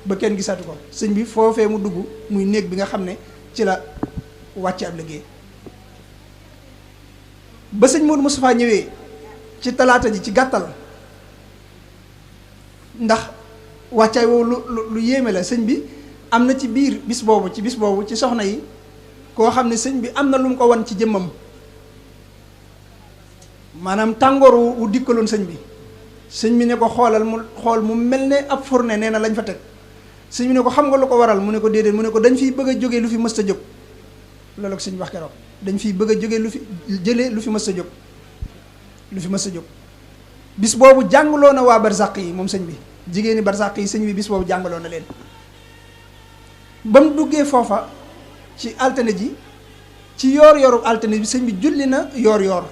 ba kenn gisatu ko sëñ bi foofee mu dugg muy néeg bi nga xam ne ci la wàcce ab liggéey. ba sëñ Modou Moustapha ñëwee ci talaata ji ci gàttal ndax wàccaay woowu lu yéeme la sëñ bi am na ci biir bis boobu ci soxna yi koo xam ne sëñ bi am na lu mu ko wan ci jëmmam maanaam tàngoor wu dikkaloon sëñ bi ne ko xoolal mu xool mu mel ne ab fourne nee na lañ fa teg sëñ bi ne ko xam nga lu ko waral mu ne ko déedéet mu ne ko dañ fiy bëgg a jógee lu fi mës a jóg loolu ak sëñ wax keroog dañ fiy bëgg a jógee lu fi mës a jóg bis boobu jàngaloo na waa barsàq yi moom sëñ bi jigéeni barsàq yi sëñ bi bis boobu jàngaloo na leen ba mu duggee foofa ci altine ji ci yoor-yooru altine bi sëñ bi julli na yoor-yoor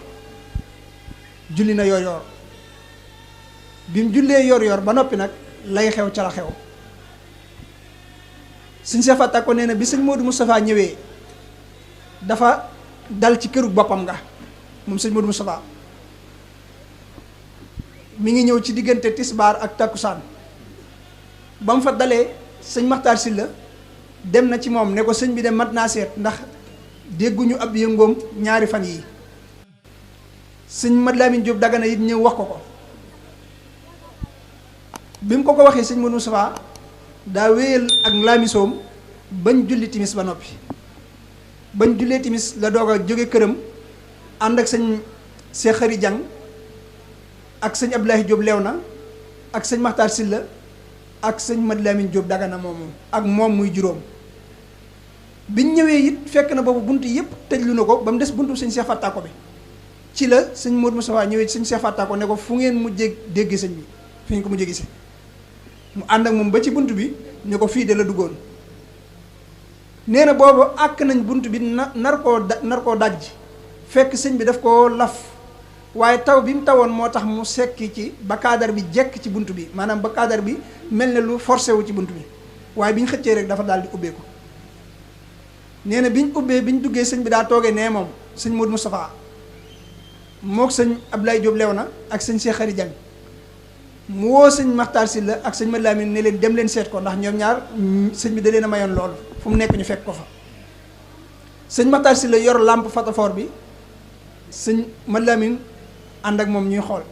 bi mu jullee yoor-yoor ba noppi nag lay xew ca la xew sëñ Cheikh Fatta ko nee na bi sëñ Modou Moustapha ñëwee dafa dal ci këru boppam nga moom sëñ Modou Moustapha mi ngi ñëw ci diggante tisbaar ak takkusaan ba mu fa dalee sëñ Maxtaar Sylla dem na ci moom ne ko sëñ bi de mat naa seet ndax dégguñu ab yëngoom ñaari fan yii. sëñ Mat Lamin Jóob Dagana it ñëw wax ko ko bi mu ko waxee sëñ Modou Moustapha daa wéyal ak laamisoom bañ julli timis ba noppi. bañ jullee timis la doog a jóge këram ànd ak sëñ Cheikh Khary Diang ak sëñ Abdoulaye Diop Léona ak sëñ Makhtar Silla ak sëñ Mat Lamin Jóob Dagana moomu ak moom muy juróom. biñ ñëwee it fekk na boobu bunt yëpp tëjlu na ko ba mu des buntu sëñ Cheikh Fattako bi ci la sëñ Modou Moustapha ñëwee sëñ Cheikh Fattako ne ko fu ngeen mujjee dégg sëñ bi fi ngeen ko mujjee gisee mu ànd ak moom ba ci bunt bi ne ko fii de la duggoon. nee na boobu àkk nañ bunt bi nar koo dajj fekk sëñ bi daf koo laf waaye taw bi mu tawoon moo tax mu sekki ci ba kaadar bi jekk ci bunt bi maanaam ba kaadar bi mel ne lu forcé wu ci bunt bi waaye bi ñu xëccee rek dafa daal di ubbeeku. nee na bi ñu ubbee bi ñu duggee sëñ bi daa toogee nee moom sëñ Modou Moustapha mook sëñ Abdoulaye Diop Léona ak sëñ Cheikh Khary Diang mu woo sëñ Makhtar Sylla ak sëñ Mat Lamin ne leen dem leen seet ko ndax ñoom ñaar sëñ bi da leen a mayoon loolu fu mu nekk ñu fekk ko fa. sëñ Makhtar Sylla yor lampe phatophore bi sëñ Mat Lamin ànd ak moom ñuy xool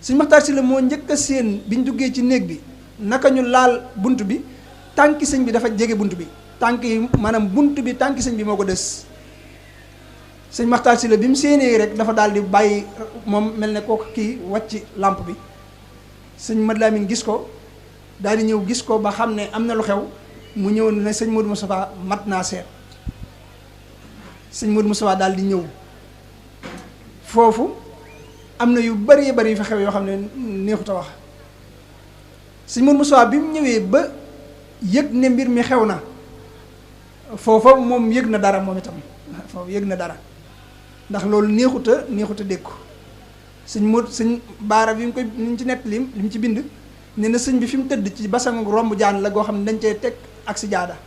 sëñ Makhtar Sylla moo njëkk a séen bi ñu duggee ci néeg bi naka ñu laal bunt bi tànki sëñ bi dafa jege bunt bi tànk yi maanaam bunt bi tànki sëñ bi moo ko des. sëñ Makhtar Sylla bi mu séenee rek dafa daal di bàyyi moom mel ne kooku kii wàcc lampe bi sëñ Mat Lamin gis ko daal di ñëw gis ko ba xam ne am na lu xew mu ñëw ne sëñ Modou Moustapha mat naa seet. sëñ Modou Moustapha daal di ñëw foofu am na yu bari bari yu fa xew yoo xam ne neexut a wax. sëñ Modou Moustapha bi mu ñëwee ba yëg ne mbir mi xew na foofa moom yëg na dara moom itam foofu yëg na dara ndax loolu neexut a dékku sëñ baara bi mu koy ni mu ci nett li mu ci bind ne na sëñ bi fi mu tëdd ci basangu romb jaan la goo xam ne dañ cee teg ak si jaada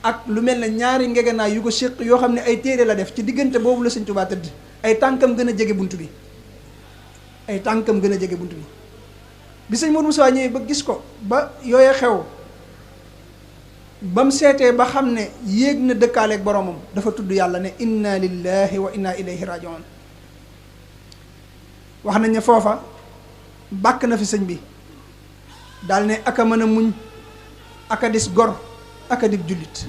ak lu mel ne ñaari ngegenaay yu ko séq yoo xam ne ay téere la def ci diggante boobu la sëñ Tuubaa tëdd ay tànkam gën a jege bunt bi ay tànkam gën a jege bunt bi sëñ Modou Moustapha ñëwee ba gis ko ba yooye xew ba mu seetee ba xam ne yéeg na dëkkaaleeg boromam dafa tudd yàlla ne inna lillahi wa inna ilayhi rajiun wax nañ ne foofa bàkk na fi sëñ bi daal ne aka mën a muñ aka dis gor aka dib jullit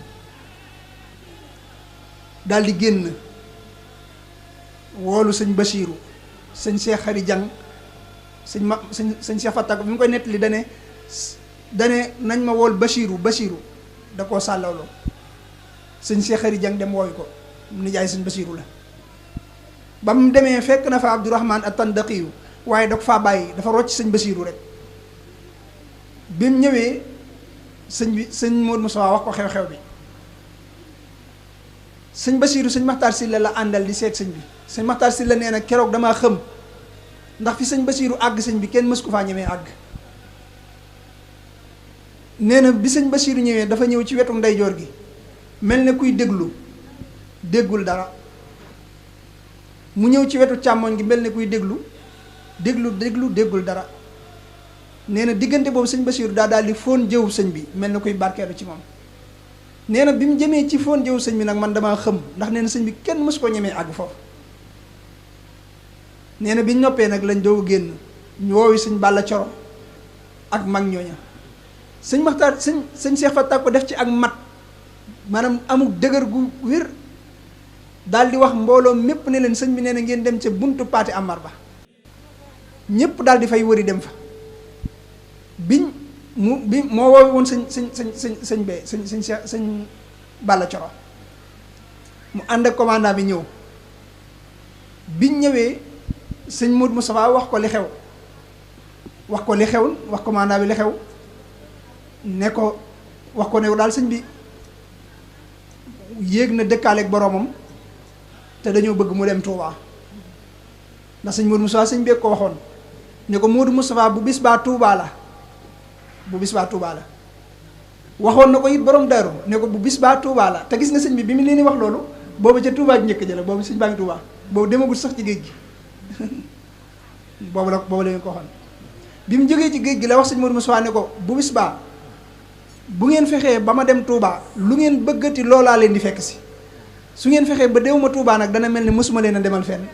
daal di génn woolu sëñ Basiiru sëñ Cheikh Khary Diang sëñ Cheikh Fattako bi mu koy nettali dane nañ ma wool Basiiru da koo sàllawloo sëñ Cheikh Khary Diang dem wooyu ko nijaay sëñ Basiiru la ba mu demee fekk na fa Abdourahman at-Tandaqiyu waaye da ko faa bàyyi dafa rocc sëñ Basiiru rek bi mu ñëwee sëñ Modou Moustapha wax ko xew-xew bi sëñ Basiiru sëñ Makhtar Sylla la àndal di seet sëñ bi sëñ Makhtar Sylla nee na keroog damaa xëm ndax fi sëñ Basiiru àgg sëñ bi kenn mës ko faa ñemee àgg nee na bi sëñ Basiiru ñëwee dafa ñëw ci wetu ndeyjoor gi mel ne kuy déggul dara mu ñëw ci wetu càmmoñ gi mel ne kuy déggul dara nee na diggante boobu sëñ Basiiru daal di fóon jëw sëñ bi mel na kuy barkeelu ci moom nee na bi mu jëmee ci fóon jëw sëñ bi nag man damaa xëm ndax nee na sëñ bi kenn mës koo ñemee àgg foofu nee na bi ñu noppee nag lañ doog génn ñu woowi sëñ Balla Coro ak mag ñooña sëñ Makhtar sëñ Cheikh Fattako def ci ak mat maanaam amul dëgër gu wér daal di wax mbooloo mépp ne leen sëñ bi nee na ngeen dem ca buntu paati Amar ba ñépp daal di fay wëri dem fa bi moo woowi woon sëñ Balla Coro mu ànd ak commandant bi ñëw biñ ñëwee sëñ Modou Moustapha wax ko li xew wax commandant bi li xew ne ko wax ko ne daal sëñ bi yéeg na dëkkaaleeg boroomam te dañoo bëgg mu dem Touba ndax sëñ Modou Moustapha sëñ beeg ko waxoon ne ko Modou Moustapha bu bis baa Touba la waxoon na ko it borom Daaru ne ko bu bis baa Touba la te gis nga sëñ bi mu leen di wax loolu boobu ca Touba ji njëkk ja la boobu sëñ baa ngi Touba boobu demagul sax ci géej gi boobu la ñu ko waxoon bi mu jógee ci géej gi la wax sëñ Modou Moustapha ne ko bu bis baa bu ngeen fexee ba ma dem Touba lu ngeen bëggati loolaa leen di fekk si su ngeen fexee ba déw ma Touba nag dana mel ni mosuma leen a demal fenn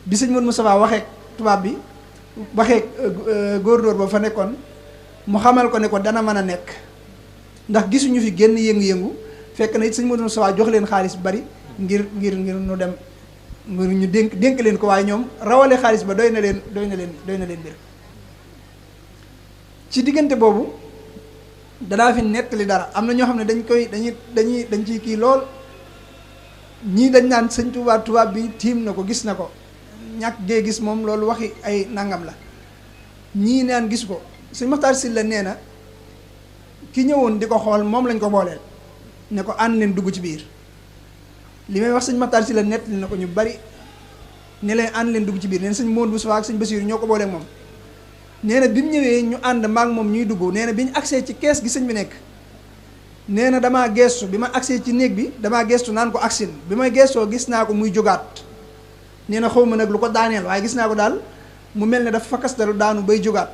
bi sëñ Modou Moustapha waxee tubaab bi waxee góor-góor ba fa nekkoon mu xamal ko ne ko dana mën a nekk ndax gisuñu fi génn yëngu-yëngu fekk na it sëñ Modou Moustapha jox leen xaalis bu bari ngir nu dem ngir ñu dénk leen ko waaye ñoom rawale xaalis ba doy na leen mbir ci diggante boobu danaa fi nettali dara am na ñoo xam ne dañ ciy kii lool ñii dañ naan sëñ tubaab bi tiim na ko gis na ko ñàkk gee gis moom loolu waxi ay nangam la ñii naan gis ko sëñ Maxtaar Sylla nee na ki ñëwoon di ko xool moom lañ ko booleel ne ko ànd leen dugg ci biir li may wax sëñ Maxtaar Sylla nettali na ko ñu bari ne leen ànd leen dugg ci biir nee na sëñ Modou Moustapha ak sëñ Bassirou ñoo ko booleeg moom nee na bi mu ñëwee ñu ànd maag moom ñuy dugg nee na bi ñu agsee ci kees gi sëñ bi nekk nee na damaa geestu bi ma agsee ci néeg bi damaa geestu naan ko agsil bi may geestoo gis naa ko muy jógaat nee na xaw ma nag lu ko daaneel waaye gis naa ko daal mu mel ne dafa fakkastalu daanu bay jógaat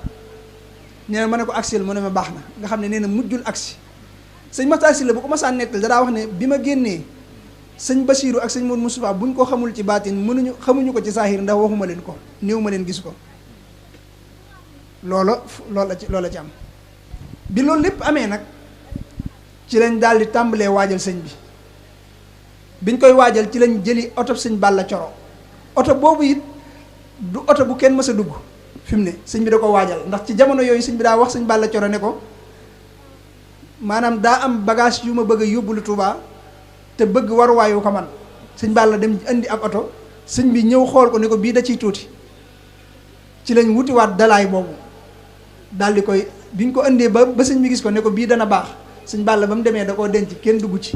nee na ma ne ko agsil mu ne ma baax na nga xam ne nee na mujjul agsi sëñ Maxtaar Sylla bu ko masaan nettal danaa wax ne bi ma génnee sëñ Bassirou ak sëñ Modou Moustapha buñ ko xamul ci baatin xamuñu ko ci saahir ndax waxuma leen ko néew ma leen gis ko loolu la ci am bi loolu lépp amee nag ci lañ daal di tàmbalee waajal sëñ bi biñ koy waajal ci lañ jëli oto sëñ Balla Coro oto boobu it du oto bu kenn mës a dugg fi mu ne sëñ bi da ko waajal ndax ci jamono yooyu sëñ bi daa wax sëñ Balla Coro ne ko maanaam daa am bagage yu ma bëgg a yóbbulu Touba te bëgg waruwaayu ko man sëñ Balla dem indi ab oto sëñ bi ñëw xool ko ne ko bii da ciy tuuti ci lañ wutiwaat dalaay boobu daal di koy biñ ko indee ba sëñ bi gis ko ne ko bii dana baax sëñ Balla ba mu demee da koo denc kenn dugg ci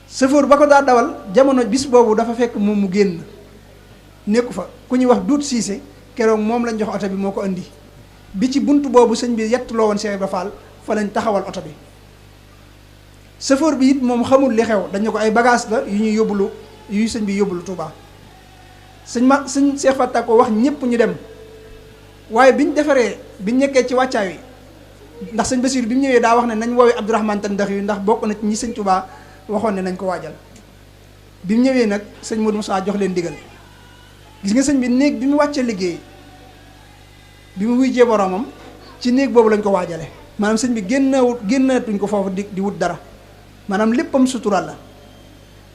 sëfoor ba ko daa dawal jamono bis boobu dafa fekk moom mu génn nekku fa ku ñuy wax duut siise keroog moom lañ jox oto bi moo ko indi bi ci bunt boobu sëñ bi yettuloo woon Cheikh Ibra Fall fa lañ taxawal oto bi sëfoor bi it moom xamul li xew dañu ko ay bagage la yu ñuy yóbbulu yu sëñ bi yóbbulu Touba sëñ Cheikh Fatta ko wax ñëpp ñu dem waaye biñ defaree biñ nekkee ci wàccaay wi ndax sëñ Bassirou bi mu ñëwee daa wax ne nañ woowee Abdourahmane Tan ndax yu ndax bokk na ci ñi sëñ Touba waxoon ne nañ ko waajal bi mu ñëwee nag sëñ Modou Moussa jox leen digal gis nga sëñ bi néeg bi mu wàccee liggéey bi mu wujjee boromam ci néeg boobu lañ ko waajale maanaam sëñ bi génnatuñ ko foofu di wut dara maanaam léppam sutural la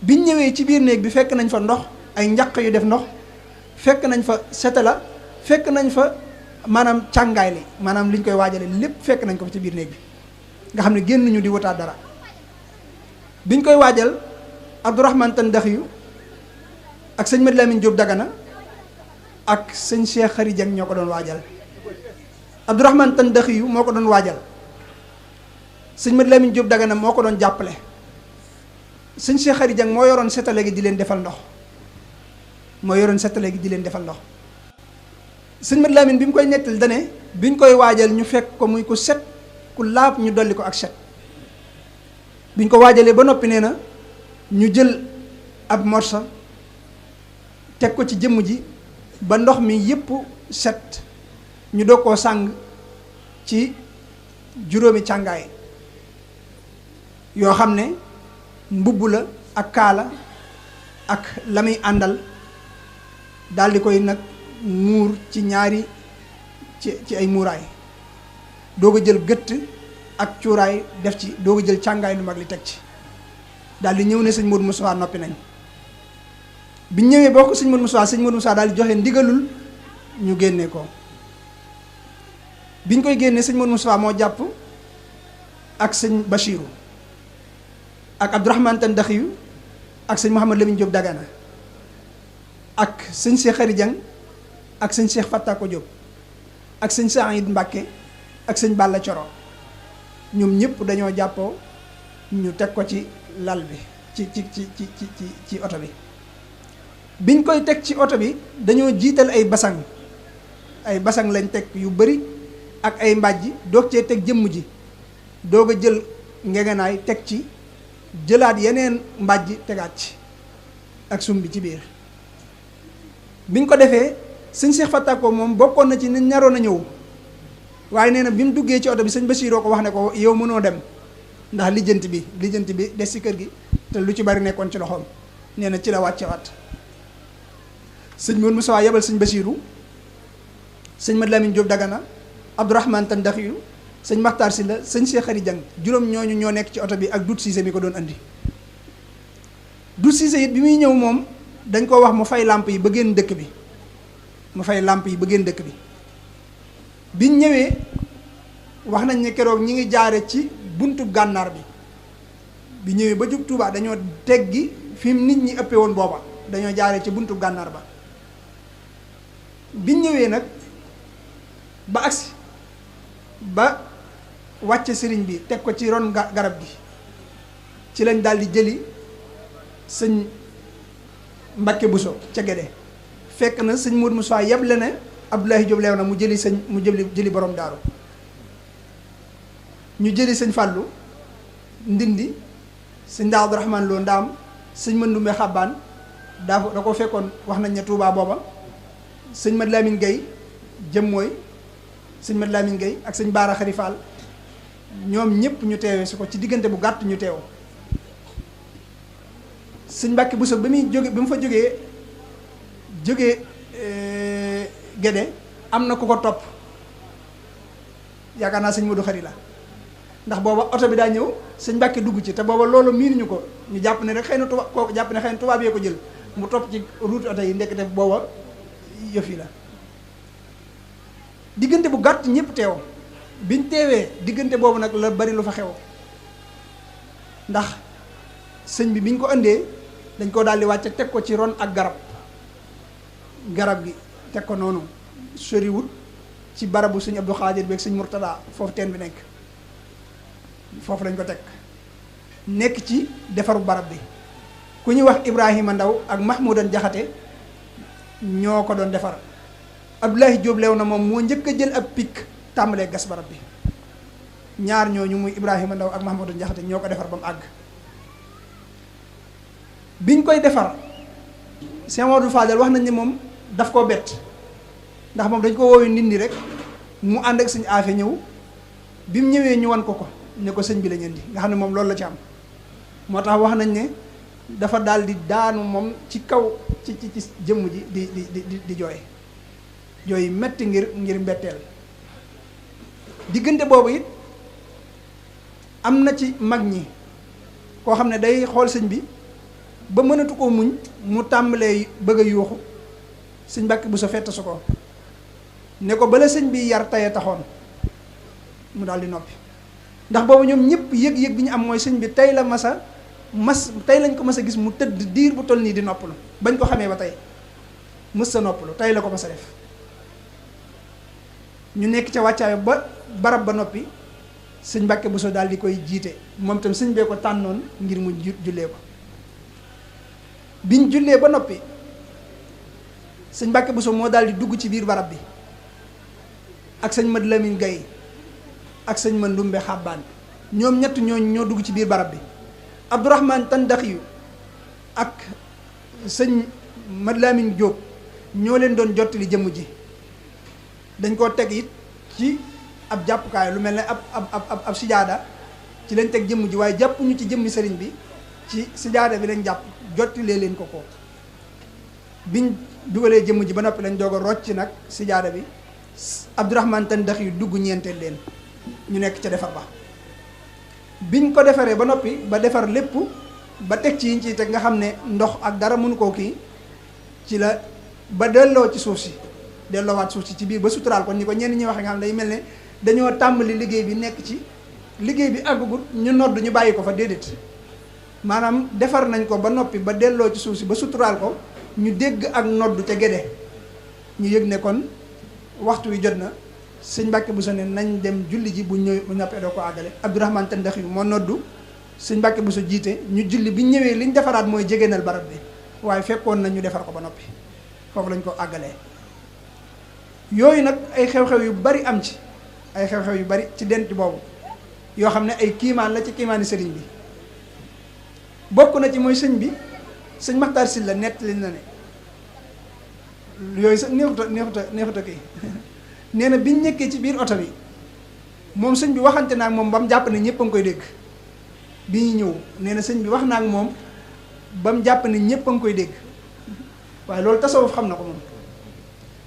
biñ ñëwee ci biir néeg bi fekk nañ fa ndox ay njaq yu def ndox fekk nañ fa setala fekk nañ fa maanaam càngaay li maanaam liñ koy waajale lépp fekk nañ ko fa ci biir néeg bi nga xam ne génn ñu di wutaat dara biñ koy waajal Abdourahmane Tan Daxiyu ak sëñ Mad Lamine Diop Dagana ak sëñ Cheikh Khary Dieng ñoo ko doon waajal Abdourahmane Tan Daxiyu moo ko doon waajal sëñ Mad Lamine Diop Dagana moo ko doon jàppale sëñ Cheikh Khary Dieng moo yoroon setale gi di leen defal ndox sëñ Mad Lamine bi mu koy nettal dane biñ koy waajal ñu fekk ko muy ku set ku laab ñu dolli ko ak set biñ ko waajalee ba noppi nee na ñu jël ab morsa teg ko ci jëmm ji ba ndox mi yépp set ñu doog koo sàng ci juróomi càngaay yoo xam ne mbubb la ak kaala ak la muy àndal daldi koy nag muur ci ñaari ci ay muuraay doog a jël gëtt ak cuuraay def ci doog a jël càngaay lu mag li teg ci daldi ñëw ne sëñ Modou Moustapha noppi nañ biñ ñëwee boo ko sëñ Modou Moustapha daal di joxe ndigalul ñu génne ko biñ koy génnee sëñ Modou Moustapha moo jàpp ak sëñ Bassirou ak Abdourahmane Tan Daxiyu ak sëñ Mouhamad Lamine Diop Dagana ak sëñ Cheikh Khary Dieng ak sëñ Cheikh Fatta ko Diop ak sëñ Saïd Mbacke ak sëñ Balla Coro ñoom ñëpp dañoo jàppoo ñu teg ko ci lal bi ci oto bi biñ koy teg ci oto bi dañoo jiital ay basang lañ teg yu bari ak ay mbàjj doog cee teg jëmm ji doog a jël ngegenaay teg ci jëlaat yeneen mbàjj tegaat ci ak sum bi ci biir biñ ko defee sëñ Cheikh Fatta ko moom bokkoon na ci ni ñaroon a ñëw waaye nee na bi mu duggee ci oto bi sëñ Basiiroo ko wax ne ko yow mënoo dem ndax lijjanti bi des ci kër gi te lu ci bari nekkoon ci loxoom. nee na ci la wàcce waat sëñ Mourou Moussa yebal sëñ Basiiru sëñ Mad Lamine Diop Dagana Abdourahmane Tandaxiyu sëñ Maxtaar Silla sëñ Cheikh Xari Jang juróom ñooñu ñoo nekk ci oto bi ak Dut Siise mi ko doon andi. Dut Siise it bi muy ñëw moom dañ koo wax mu fay làmp yi ba génn dëkk bi biñ ñëwee wax nañ ne keroog ñi ngi jaare ci buntu gànnaar bi ñëwee ba jub Tuubaa dañoo teggi fi nit ñi ëppee woon booba dañoo jaare ci buntu gànnaar ba biñ ñëwee nag ba agsi ba wàcce sëriñ bi teg ko ci ron garab gi ci lañ daldi jëli sëñ Mbakke Buso ca Gédé fekk na sëñ Modou Moussa yeble ne Abdoulaye Diop leew na mu jëli borom daaru ñu jëli sëñ Fàllu Ndindi sëñ Daa Abdourahmane Lo Ndaam sëñ Mandumbe Xabbaan da ko fekkoon wax nañ ne Touba booba sëñ Mad Lamine Gueye jëm mooy sëñ Mad Lamine Gueye ak sëñ Baara Xari Fall ñoom ñëpp ñu teewee si ko ci diggante bu gàtt ñu teew sëñ Mbàkke Buso ba mu fa jógee Gédé am na ku ko topp yaakaar naa sëñ Modou Xari la ndax booba oto bi daa ñëw sëñ Mbàkke dugg ci te booba loolu miinuñu ko ñu jàpp ne rek xëy na kooku jàpp ne xëy na tubaab yee ko jël mu topp ci route oto yi ndekete booba yëf yi la diggante bu gàtt ñëpp teew biñ teewee diggante boobu nag la bari lu fa xew ndax sëñ bi biñ ko indee dañ koo daal di wàcce teg ko ci ron ak garab gi teg ko noonu soriwut ci barabu sëñ Abdou Khadir beeg sëñ Murtada foofu teen bi nekk foofu lañ ko teg nekk ci defaru barab bi ku ñuy wax Ibrahima Ndaw ak Mahmoudan Jaxate ñoo ko doon defar Abdoulaye Diop leew na moom moo njëkk a jël ab pik tàmbalee gas barab bi ñaar ñooñu muy Ibrahima Ndaw ak Mahmoudan Jaxate ñoo ko defar ba mu àgg biñ koy defar Cheikh Mamadou Fadel wax nañ ne moom daf koo bett ndax moom dañ ko woowee Ndindi rek mu ànd ak sëñ Afe ñëw bi mu ñëwee ñu wan ko ne ko sëñ bi la ñeen di nga xam ne moom loolu la ci am moo tax wax nañ ne dafa daal di daanu moom ci kaw ci jëmm ji di jooy metti ngir mbetteel diggante boobu it am na ci mag ñi koo xam ne day xool sëñ bi ba mënatu koo muñ mu tàmbalee bëgg a yuuxu sëñ Mbàkke bu sa fett su ko ne ko bala sëñ bi yar taye taxoon mu daal di noppi ndax boobu ñoom ñëpp yëg-yëg bi ñu am mooy sëñ bi tey lañ ko mas a gis mu tëdd diir bu toll nii di noppalu bañ ko xamee ba tey mës sa noppalu tey la ko mas a def ñu nekk ca wàccaay ba barab ba noppi sëñ Mbàkke bu so daal di koy jiite moom itam sëñ bee ko tànnoon ngir mu jullee ko biñ jullee ba noppi sëñ Mbàkke Buso moo daal di dugg ci biir barab bi ak sëñ Mad Lamine Gaye ak sëñ Mandumbe Xabbaan ñoom ñett ñooñu ñoo dugg ci biir barab bi Abdourahmane Tandaxiyu ak sëñ Mad Lamine Diop ñoo leen doon jottali jëmm ji dañ koo teg it ci ab jàppukaay lu mel ne ab sijaada ci lañ teg jëmm ji waaye jàppuñu ci jëmmi sëriñ bi ci sijaada bi lañ jàpp jottilee leen ko biñ dugalee jëmm ji ba noppi lañ doog a rocc nag sijaada bi Abdourahmane Tandaxiyu dugg ñeenteel leen ñu nekk ca defar ba biñ ko defaree ba noppi ba defar lépp ba teg ci yiñ ciy teg nga xam ne ndox ak dara mënu koo kii ci la ba delloo ci suuf si delloowaat suuf si ci biir ba suturaal ko ni ko ñenn ñi waxe nga xam ne day mel ne dañoo tàmbali liggéey bi nekk ci liggéey bi àggagul ñu nodd ñu bàyyi ko fa déedéet maanaam defar nañ ko ba noppi ba delloo ci suuf si ba suturaal ko ñu dégg ak nodd ca Gédé ñu yëg ne kon waxtu wi jot na sëñ Mbàkke Buso ne nañ dem julli ji bu ñëwee bu noppee doo ko àggale Abdourahmane Tandaxiyu moo noddu sëñ Mbàkke Buso jiite ñu julli bi ñëwee liñ defaraat mooy jegéenal barab bi waaye fekkoon na ñu defar ko ba noppi foofu lañ ko àggalee yooyu nag ay xew-xew yu bari am ci ay xew-xew yu bari ci denc boobu yoo xam ne ay kiimaan la ci kiimaani sëriñ bi bokk na ci mooy sëñ bi sëñ Maxtaar Sylla nettali na ne yooyu sax neexuta kii nee na biñ nekkee ci biir oto bi moom sëñ bi waxante naa ak moom ba mu jàpp ne ñëpp a ngi koy dégg bi ñuy ñëw nee na sëñ bi wax naa ak moom ba mu jàpp ne ñëpp a ngi koy dégg waaye loolu tasawuf xam na ko moom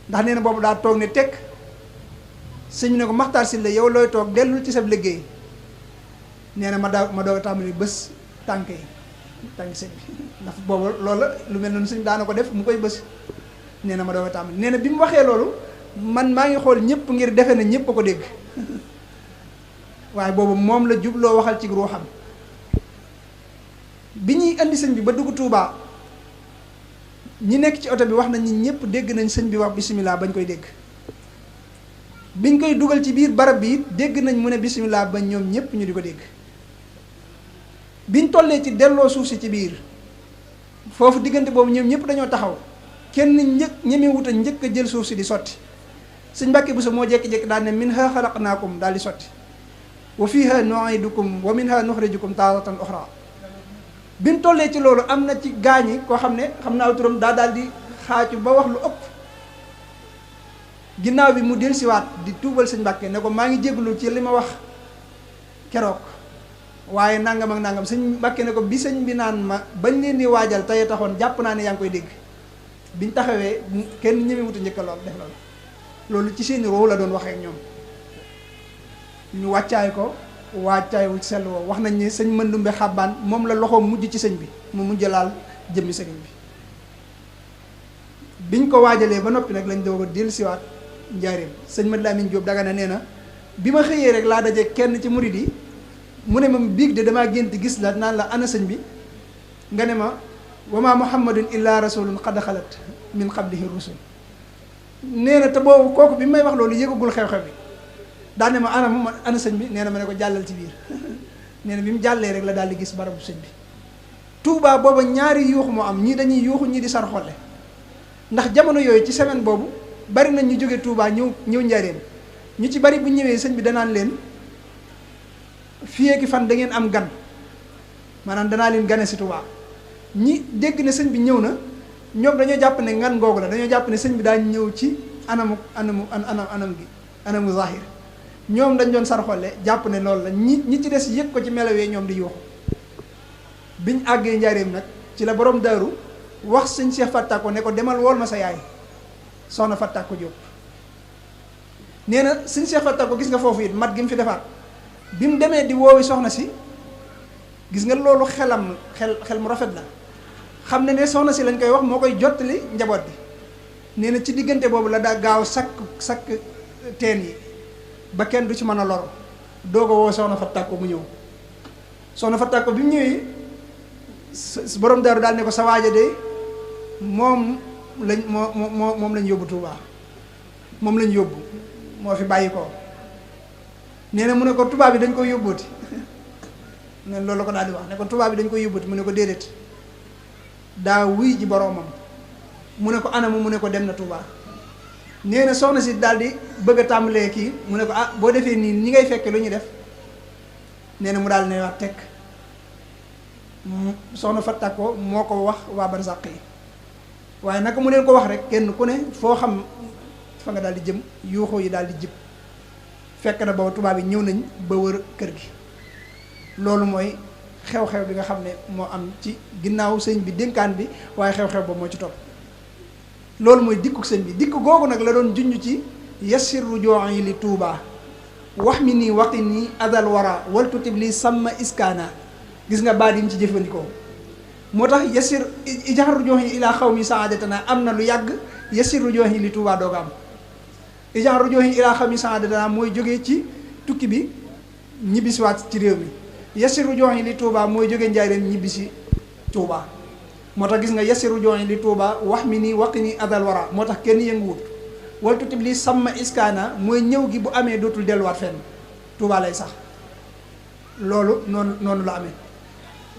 ndax nee na boobu daa toog ne tekk sëñ bi ne ko Maxtaar Sylla yow looy toog dellul ci sab liggéey nee na ma doog a tàmbali bés tànk sëñ bi ndax boobu loolu lu mel noonu sëñ daana ko def mu koy bés nee na ma doog a tàmbali nee na bi mu waxee loolu man maa ngi xool ñëpp ngir defe na ñëpp a ko dégg waaye boobu moom la jubloo waxal ci ruuxam bi ñuy indi sëñ bi ba dugg Touba ñi nekk ci oto bi wax nañ ñi ñëpp dégg nañ sëñ bi wax bisimilah bañ koy dégg biñ koy dugal ci biir barab bi it dégg nañ mu ne bisimilah ba ñoom ñëpp ñu di ko dégg biñ tollee ci delloo suuf si ci biir foofu diggante boobu ñoom ñëpp dañoo taxaw kenn ñemewut a njëkk a jël suuf si di sotti sëñ Mbàkke Buso moo jékki-jékki daal ne minha xalaqnaakum daal di sotti wa fiha nu'idukum wa minha nuxrijukum taaratan uxra bi mu tollee ci loolu am na ci gaañi koo xam ne xam naa turam daal di xaacu ba wax lu ëpp ginnaaw bi mu dellusiwaat di tuubal sëñ Mbàkke ne ko maa ngi jégalu ci li ma wax keroog waaye nangam ak nangam sëñ Mbàkke ne ko bi sëñ bi naan ma bañ leen di waajal tey taxoon jàpp naa ne yaa ngi koy dégg biñ taxawee kenn ñemewutu njëkk lool def loolu ci seeni roow la doon waxee ak ñoom ñu wàccaay ko wàccaay wu sell woo wax nañ ne sëñ Mandumbe Xabbaan moom la loxoom mujj ci sëñ bi mu mujj laal jëmmi sëriñ bi biñ ko waajalee ba noppi nag lañ doog a dellusiwaat njaareem sëñ Mad Lamin Jóob Dagana nee na bi ma xëyee rek laa daje kenn ci murid yi mu ne ma biig de damaa gént gis la naan la ana sëñ bi nga ne ma wa ma muhammadun illa rasulun qad xalat min qablihi rusul nee na te boobu kooku bi may wax loolu yëgagul xew-xew bi daal ne ma ana sëñ bi nee na ma ne ko jàllal ci biir nee na bi mu jàllee rek la daal di gis barabu sëñ bi Touba booba ñaari yuuxu moo am ñii dañuy yuuxu ñii di sar xolle ndax jamono yooyu ci semaine boobu bari nañ ñu jóge Touba ñëw njaareem ñu ci bari bu ñëwee sëñ bi danaan leen fii ki fan da ngeen am gan maanaam danaa leen gane si Touba ñi dégg ne sëñ bi ñëw na ñoom dañoo jàpp ne ngan googu la dañoo jàpp ne sëñ bi daa ñëw ci anam gi anamu zahir ñoom dañ doon sarxolle jàpp ne loolu la ñi ci des yëg ko ci melawee ñoom di yuuxu biñ àggee njaareem nag ci la borom daaru wax sëñ Cheikh Fattako ne ko demal wool ma sa yaay soxna Fattako Jóob nee na sëñ Cheikh Fattako gis nga foofu it mat gi mu fi defaat bi mu demee di woowi soxna si gis nga loolu xel mu rafet la xam ne soxna si lañ koy wax moo koy jottali njaboot bi nee na ci diggante boobu la daa gaaw sakk teen yi ba kenn du ci mën a lor doog a woo soxna Fattako mu ñëw soxna Fattako bi mu ñëwee borom daaru daal ne ko sa waaja de moom lañ yóbbu Touba moom lañ yóbbu moo fi bàyyi ko nee na mu ne ko tubaab bi dañ koy yóbbuti ne loolu la ko daal di wax ne ko tubaab bi dañ koy yóbbuti mu ne ko déedéet daa wuy ji boroomam mu ne ko anamu mu ne ko dem na Touba nee na soxna si daal di bëgg a tàmbalee kii mu ne ko boo defee nii ñi ngay fekke lu ñuy def nee na mu daal ne wax tekk soxna Fattako moo ko wax waa barsàq yi waaye naka mu leen ko wax rek kenn ku ne foo xam fa nga daal di jëm yuuxoo yi daal di jib fekk na booba tubaab yi ñëw nañ ba wër kër gi loolu mooy xew-xew bi nga xam ne moo am ci ginnaaw sëñ bi dénkaan bi waaye xew-xew ba moo ci topp loolu mooy dikku sëñ bi dikk googu nag la doon junj ci yassirru joo'i li Touba wax mi nii waqi nii adal wara waltu tibli sama iskaana gis nga baat yi mu ci jëfandikoo moo tax yassir ijaxaru jooxi ilaa xaw mi saadatana am na lu yàgg yassirru jooxi li Touba dooga am ijaxaru jooxi ilaa xaw mi saadatana mooy jógee ci tukki bi ñibbisiwaat ci réew mi yassirru jooxi li Touba mooy jógee njaareem ñibbisi Touba moo tax gis nga yassirru jooxi li Touba wax mi nii waqi nii adal wara moo tax kenn yënguwut waltu tib li sama iskaana mooy ñëw gi bu amee dootul delluwaat fenn Touba lay sax loolu noonu la amee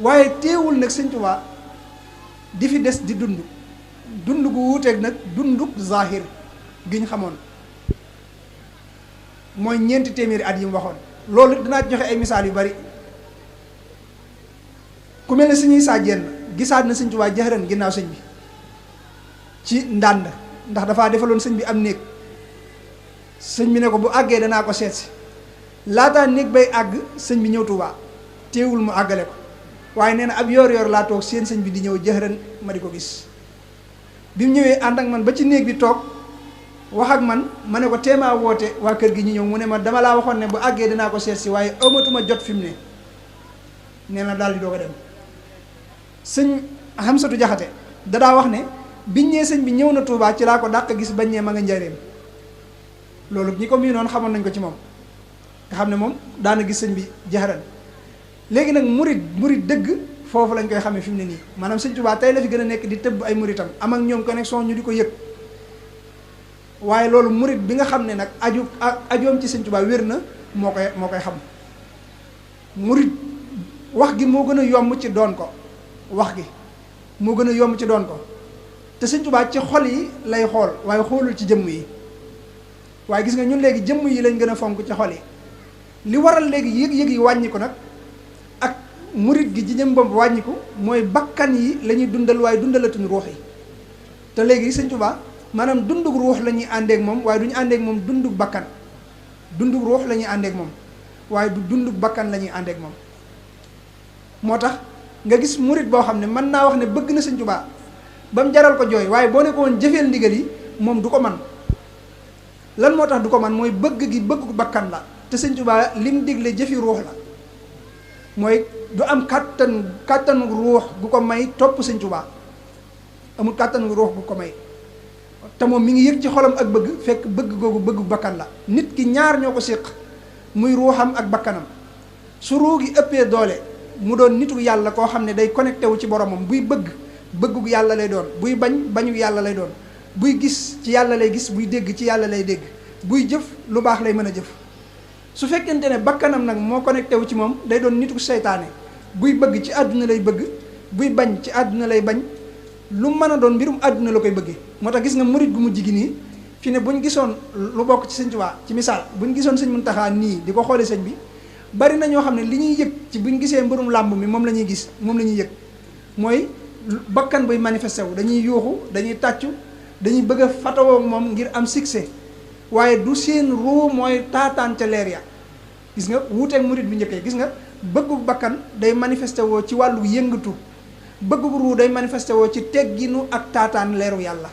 waaye teewul nag sëñ Touba di fi des di dund gu wuuteeg nag dunduk zahir gi ñu xamoon mooy 4 téeméeri at yi mu waxoon loolu dinaa joxe ay misaal yu bari ku mel ne suñuy saa jenn gisaat na sëñ Touba jëxëran ginnaaw sëñ bi ci ndànd ndax dafaa defaloon sëñ bi am néeg sëñ bi ne ko bu àggee danaa ko seet si laataa néeg bay àgg sëñ bi ñëw Tuubaa teewul mu àggale ko waaye nee na ab yor laa toog seen sëñ bi di ñëw jëxëran ma di ko gis bi mu ñëwee ànd ak man ba ci néeg bi toog wax ak man ma ne ko téemaa woote waa kër gi ñu ñëw mu ne ma dama laa waxoon ne bu àggee dinaa ko seet si waaye amatuma jot fi mu ne nee na daal di doog a dem sëñ Hamsatu Jaxate dadaa wax ne biñ ñee sëñ bi ñëw na Tuubaa ci laa ko dàq gis bañ ñee ma nga njëreem loolu ñi ko mii noonu xamoon nañ ko ci moom nga xam ne moom daana gis sëñ bi jaxaran léegi nag murit dëgg foofu lañ koy xamee fi mu ne nii maanaam sëñ Tuubaa tey la fi gën a nekk di tëbb ay muritam am ak ñoom connexion ñu di ko yëg waaye loolu murit bi nga xam ne nag ajoom ci sëñ Tuubaa wér na moo koy xam murit wax gi moo gën a yomb ci doon ko wax gi moo gën a yomb ci doon ko te sëñ Tuubaa ci xol yi lay xool waaye xoolul ci jëmm yi waaye gis nga ñun léegi jëmm yi lañ gën a fonk ci xol yi li waral léegi yëg-yëg yi wàññiku nag ak murit gi ci jëm bopp wàññiku mooy bakkan yi la ñuy dundal waaye dundalatuñu ruux yi te léegi sëñ Tuubaa maanaam dundug ruux la ñuy àndeek moom waaye du ñu àndeek moom dundug bakkan dundug ruux la ñuy àndeek moom waaye du dundug bakkan la ñuy àndeek moom moo tax nga gis murit boo xam ne mën naa wax ne bëgg na sëñ Tuubaa ba mu jaral ko jooy waaye boo ne ko woon jëfeel ndigal yi moom du ko man lan moo tax du ko man mooy bëgg gi bëggu bakkan la te sëñ Tuubaa lim digle jëfi ruux la mooy du am kàttanu ruux gu ko may topp sëñ Tuubaa amul kàttanu ruux gu ko may te moom mi ngi yëg ci xolam ak bëgg fekk bëgg googu bëggu bakkan la nit ki ñaar ñoo ko séq muy ruuxam ak bakkanam su ruu gi ëppee doole mu doon nitu yàlla koo xam ne day connecté wu ci boromam buy bëggu yàlla lay doon buy bañu yàlla lay doon buy gis ci yàlla lay gis buy dégg ci yàlla lay dégg buy jëf lu baax lay mën a jëf su fekkente ne bakkanam nag moo connecté wu ci moom day doon nitu seytaane buy bëgg ci àdduna lay bëgg buy bañ ci àdduna lay bañ lu mën a doon mbirum àdduna la koy bëggee moo tax gis nga murit gu mujj gi nii fi ne buñ gisoon lu bokk ci sëñ Tuubaa ci misaal buñ gisoon sëñ Muntaxaa nii di ko xoole sëñ bi bari na ñoo xam ne li ñuy yëg ci buñ gisee mbirum làmb mi moom la ñuy gis moom la ñuy yëg mooy bakkan buy manifesté wu dañuy yuuxu dañuy tàccu dañuy bëgg a fatawoo moom ngir am succès waaye du seen ruu mooy taataan ca leer ya gis nga wuuteeg murit bi njëkkee gis nga bëggu bakkan day manifesté woo ci wàllu yëngatu bëggu ruu day manifesté woo ci tegginu ak taataan leeru yàlla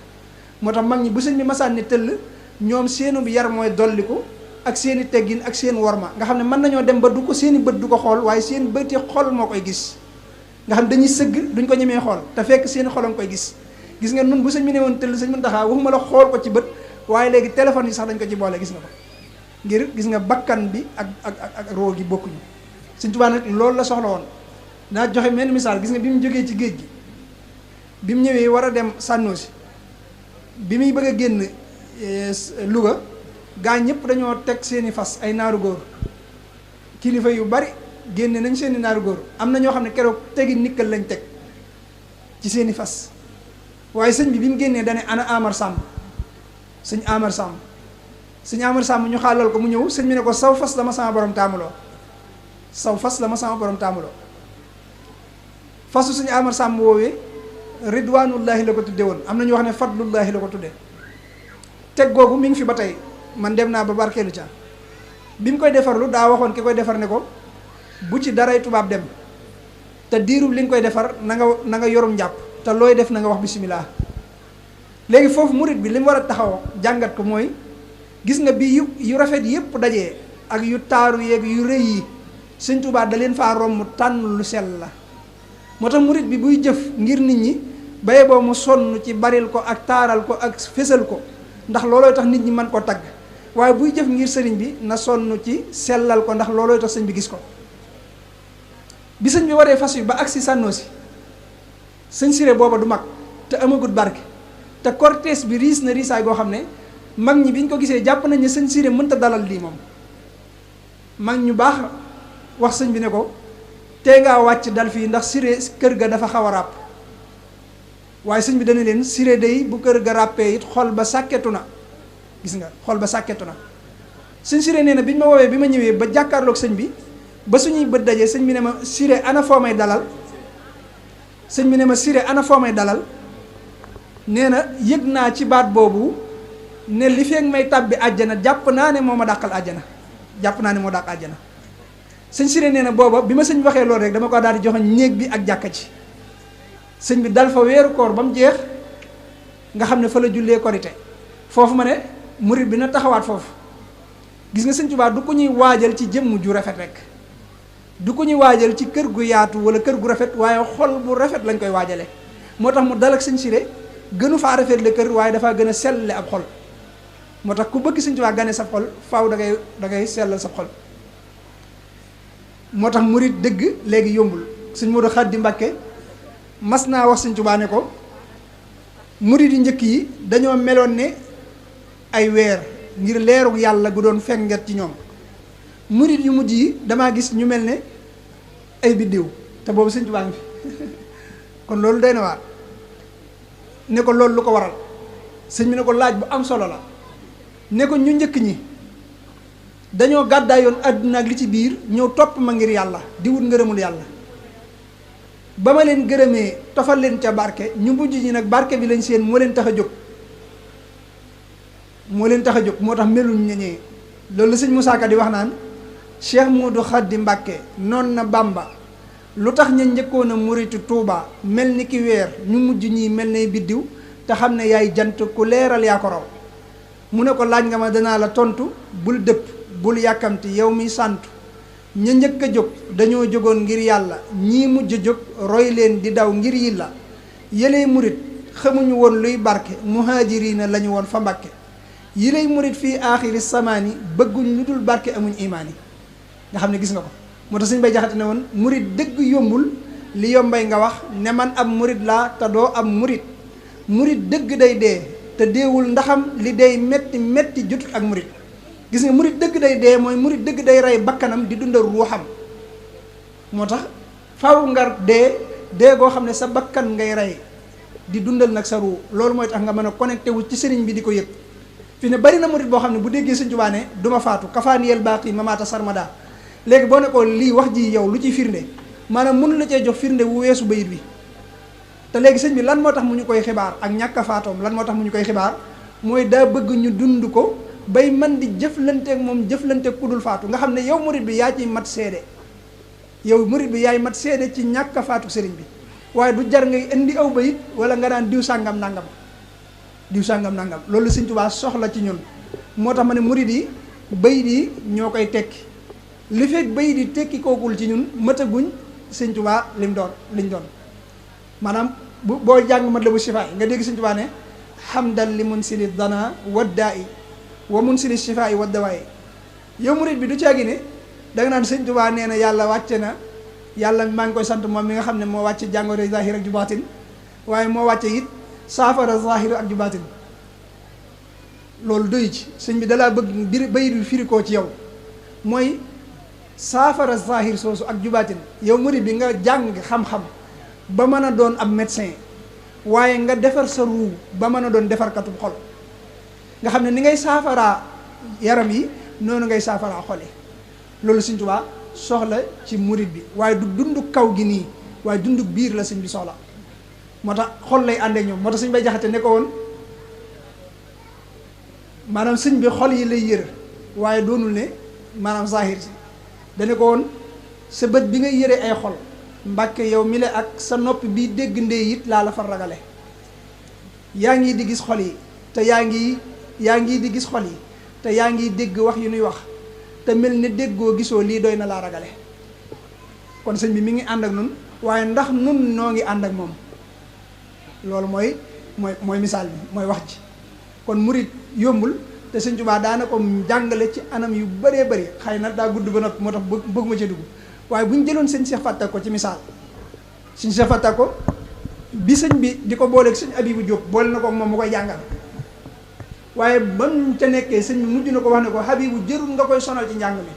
moo tax mag ñi bu sëñ bi masaan ne tëll ñoom seenu bi yar mooy dolliku ak seeni teggin ak seen worma nga xam ne mën nañoo dem ba du ko seeni bët du ko xool waaye seen bëti xol moo koy gis nga xam dañuy sëgg duñ ko ñemee xool te fekk seen xol a nga koy gis gis nga nun bu sëñ bi ne woon tëll sëñ Muntaxaa waxuma la xool ko ci bët waaye léegi téléphone yi sax dañ ko ci boole gis nga ko ngir gis nga bakkan bi ak roo gi bokkuñu sëñ Tuubaa nag loolu la soxla woon naa joxe menn misaal gis nga bi mu jógee ci géej gi bi mu ñëwee war a dem Sànnoosi bi muy bëgg a génn Louga gaa ñëpp dañoo teg seeni fas ay naaru góor kilifa yu bari génne nañ seeni naaru góor am na ñoo xam ne keroog tegi nikkal lañ teg ci seeni fas waaye sëñ bi mu génnee dane ana Amar Samb sëñ Amar Samb ñu xaalal ko mu ñëw sëñ bi ne ko saw fas la ma sama borom taamuloo saw fas la ma sama borom taamuloo fasu sëñ Amar Samb woowee ridwanullahi la ko tudde woon am na ñu wax ne fadlullahi la ko tudde teg googu mi ngi fi ba tey man dem naa ba barkeelu ca bi mu koy defarlu daa waxoon ki koy defar ne ko bu ci daray tubaab dem te diirub li nga koy defar na nga yorum njàpp te looy def na nga wax bisimilah. léegi foofu murit bi li mu war a taxaw jàngat ko mooy gis nga bi yu rafet yëpp dajee ak yu taaru yeeg yu rëy yi sëñ Tuubaa da leen faa romb tànn lu sell la moo tax murit bi buy jëf ngir nit ñi baye boo mu sonn ci baril ko ak taaral ko ak fésal ko ndax loolooy tax nit ñi mën koo tagg waaye buy jëf ngir sëriñ bi na sonn ci sellal ko ndax loolooy tax sëñ bi gis ko bi sëñ bi waree fas yu ba agsi Sànnoosi sëñ Siré booba du mag te amagut barke te cortège bi riis na riisaay goo xam ne mag ñi biñ ko gisee jàpp nañ ne sëñ Siré mënta dalal lii moom mag ñu baax wax sëñ bi ne ko tee ngaa wàcc dal fii ndax Siré kër ga dafa xaw a ràpp waaye sëñ bi dana leen Siré day bu kër ga ràppee it xol ba sàkketu na gis nga xol ba sàkketu na sëñ Siré nee na biñ ma woowee bi ma ñëwee ba jàkkaarloog sëñ bi ba suñuy bët dajee sëñ bi ne ma Siré ana foo may dalal sëñ bi ne ma Siré ana foo may dalal nee na yëg naa ci baat boobu ne li feeg may tàbbi àjjana jàpp naa ne moo ma dàqal àjjana jàpp naa ne moo dàq àjjana. sëñ Siré nee na booba bi ma sëñ bi waxee loolu rek dama ko daal di joxoñ néeg bi ak jàkka ci sëñ bi dal fa weeru koor ba mu jeex nga xam ne fa la jullee korite foofu ma ne murit bi na taxawaat foofu. gis nga sëñ Tuubaa du ko ñuy waajal ci jëmm ju rafet rek du ko ñuy waajal ci kër gu yaatu wala kër gu rafet waaye xol bu rafet lañ koy waajale moo tax mu dal ak sëñ Siré gënu faa rafet le kër waaye dafaa gën a selle ab xol moo tax ku bëgg sëñ Tuubaa gane sab xol faaw da ngay sellal sab xol. moo tax murit dëgg léegi yombul sëñ Moodu Xaddi Mbàkke mas naa wax sëñ Tuubaa ne ko murit yu njëkk yi dañoo meloon ne ay weer ngir leeru yàlla gu doon fenget ci ñoom murit yu mujj yi damaa gis ñu mel ne ay biddiw te boobu sëñ Tuubaa ngi fi kon loolu doy na waar ne ko loolu lu ko waral sëñ bi ne ko laaj bu am solo la ne ko ñu njëkk ñi dañoo gàddaayoon àdduna ak li ci biir ñëw topp ma ngir yàlla di wut ngërëmul yàlla ba ma leen gërëmee tofal leen ca barke ñu mujj ñi nag barke bi lañ seen moo leen tax a jóg moo tax meluñ ñeñee loolu la sëñ Musaa Ka di wax naan Cheikh Moodu Xaddi Mbàkke noon na Bàmba lu tax ña njëkkoon a muritu Tuuba mel ni ki weer ñu mujj ñii mel ne biddiw te xam ne yaay jant ku leeral yaa ko raw mu ne ko laaj nga ma danaa la tontu bul dëpp bul yàkkamti yow mi santu ña njëkk a jóg dañoo jógoon ngir yàlla ñii mujj a jóg roy leen di daw ngir yilla yëley murit xamuñu woon luy barke muhaajiriina lañu woon fa Mbàkke yëley murit fii aaxiri samaani bëgguñ lu dul barke amuñ imaani nga xam ne gis nga ko moo tax sëñ Bay Jaxate ne woon murit dëgg yombul li yombay nga wax ne man ab murit laa te doo ab murit dëgg day dee te deewul ndaxam li day metti metti jotut ak murit gis nga murit dëgg day dee mooy murit dëgg day rey bakkanam di dundal ruuxam moo tax faaw ngar dee goo xam ne sa bakkan ngay rey di dundal nag sa ruu loolu mooy tax nga mën a connecté wu ci sëriñ bi di ko yëg fi ne bari na murit boo xam ne bu déggee sëñ Tuubaa ne du ma faatu kafaaniyel baaqi mamaata sarmada léegi boo ne ko lii wax ji yow lu ci firnde maanaam mënu la cee jox firnde wu weesu bayit bi te léegi sëñ bi lan moo tax mu ñu koy xibaar ak ñàkk a faatoom lan moo tax mu ñu koy xibaar mooy daa bëgg ñu dund ko bay man di jëflanteek moom jëflanteek ku dul faatu nga xam ne yow murit bi yaa ci mat seede yow murit bi yaay mat seede ci ñàkk a faatu sëriñ bi waaye du jar ngay indi aw bayit wala nga naan diw sàngam nangam loolu sëñ Tuubaa soxla ci ñun moo tax ma ne murit yi bayit yi ñoo koy tekki li fekk bayit yi tekki kookul ci ñun mataguñ sëñ Tuubaa liñ doon maanaam boo jàng mat la bu sifaay nga dégg sëñ Tuubaa ne hamdan li munsili dana waddaa i wa munsili shifaa i waddawaa i yow murit bi du caagi ne da nga naan sëñ Tuubaa nee na yàlla wàcce na yàlla maa ngi koy sant moom mi nga xam ne moo wàcce jàngoro zahir ak ju baatin waaye moo wàcce it saafara zahir ak ju baatin loolu doy ci sëñ bi dalaa bëgg bir bayit bi firi koo ci yow mooy saafara zahir soosu ak ju baatin yow murit bi nga jàng xam-xam ba mën a doon ab médecin waaye nga defar sa ruu ba mën a doon defarkatub xol nga xam ne ni ngay saafaraa yaram yi noonu ngay saafaraa xol yi loolu sëñ Tuubaa soxla ci murit bi waaye du dund kaw gi nii waaye dund biir la sëñ bi soxla moo tax xol lay àndee ñoom moo tax sëñ Bay Jaxate ne ko woon maanaam sëñ bi xol yi lay yër waaye doonul ne maanaam zahir si dane ko woon sa bët bi ngay yëre ay xol Mbàkke yow mi le ak sa nopp bi dégg ndey it laa la fa ragale yaa ngi di gis xol yi te yaa ngi di gis xol yi te yaa ngi dégg wax yu nuy wax te mel ne déggoo gisoo lii doy na laa ragale kon sëñ bi mi ngi ànd ak nun waaye ndax nun noo ngi ànd ak moom loolu mooy misaal bi mooy wax ji kon murit yombul te sëñ Tuubaa daana ko jàngale ci anam yu bëree bëri xëy na daa gudd ba noppi moo tax bëgg ma ci dugg waaye bu ñu jëloon sëñ Cheikh Fatta ko ci misaal sëñ Cheikh Fatta ko bi sëñ bi di ko booleeg sëñ Abibu Jóob boole na ko moom mu koy jàngal waaye ba mu ca nekkee sëñ bi mujj na ko wax ne ko Habibu jërul nga koy sonal ci njàng mi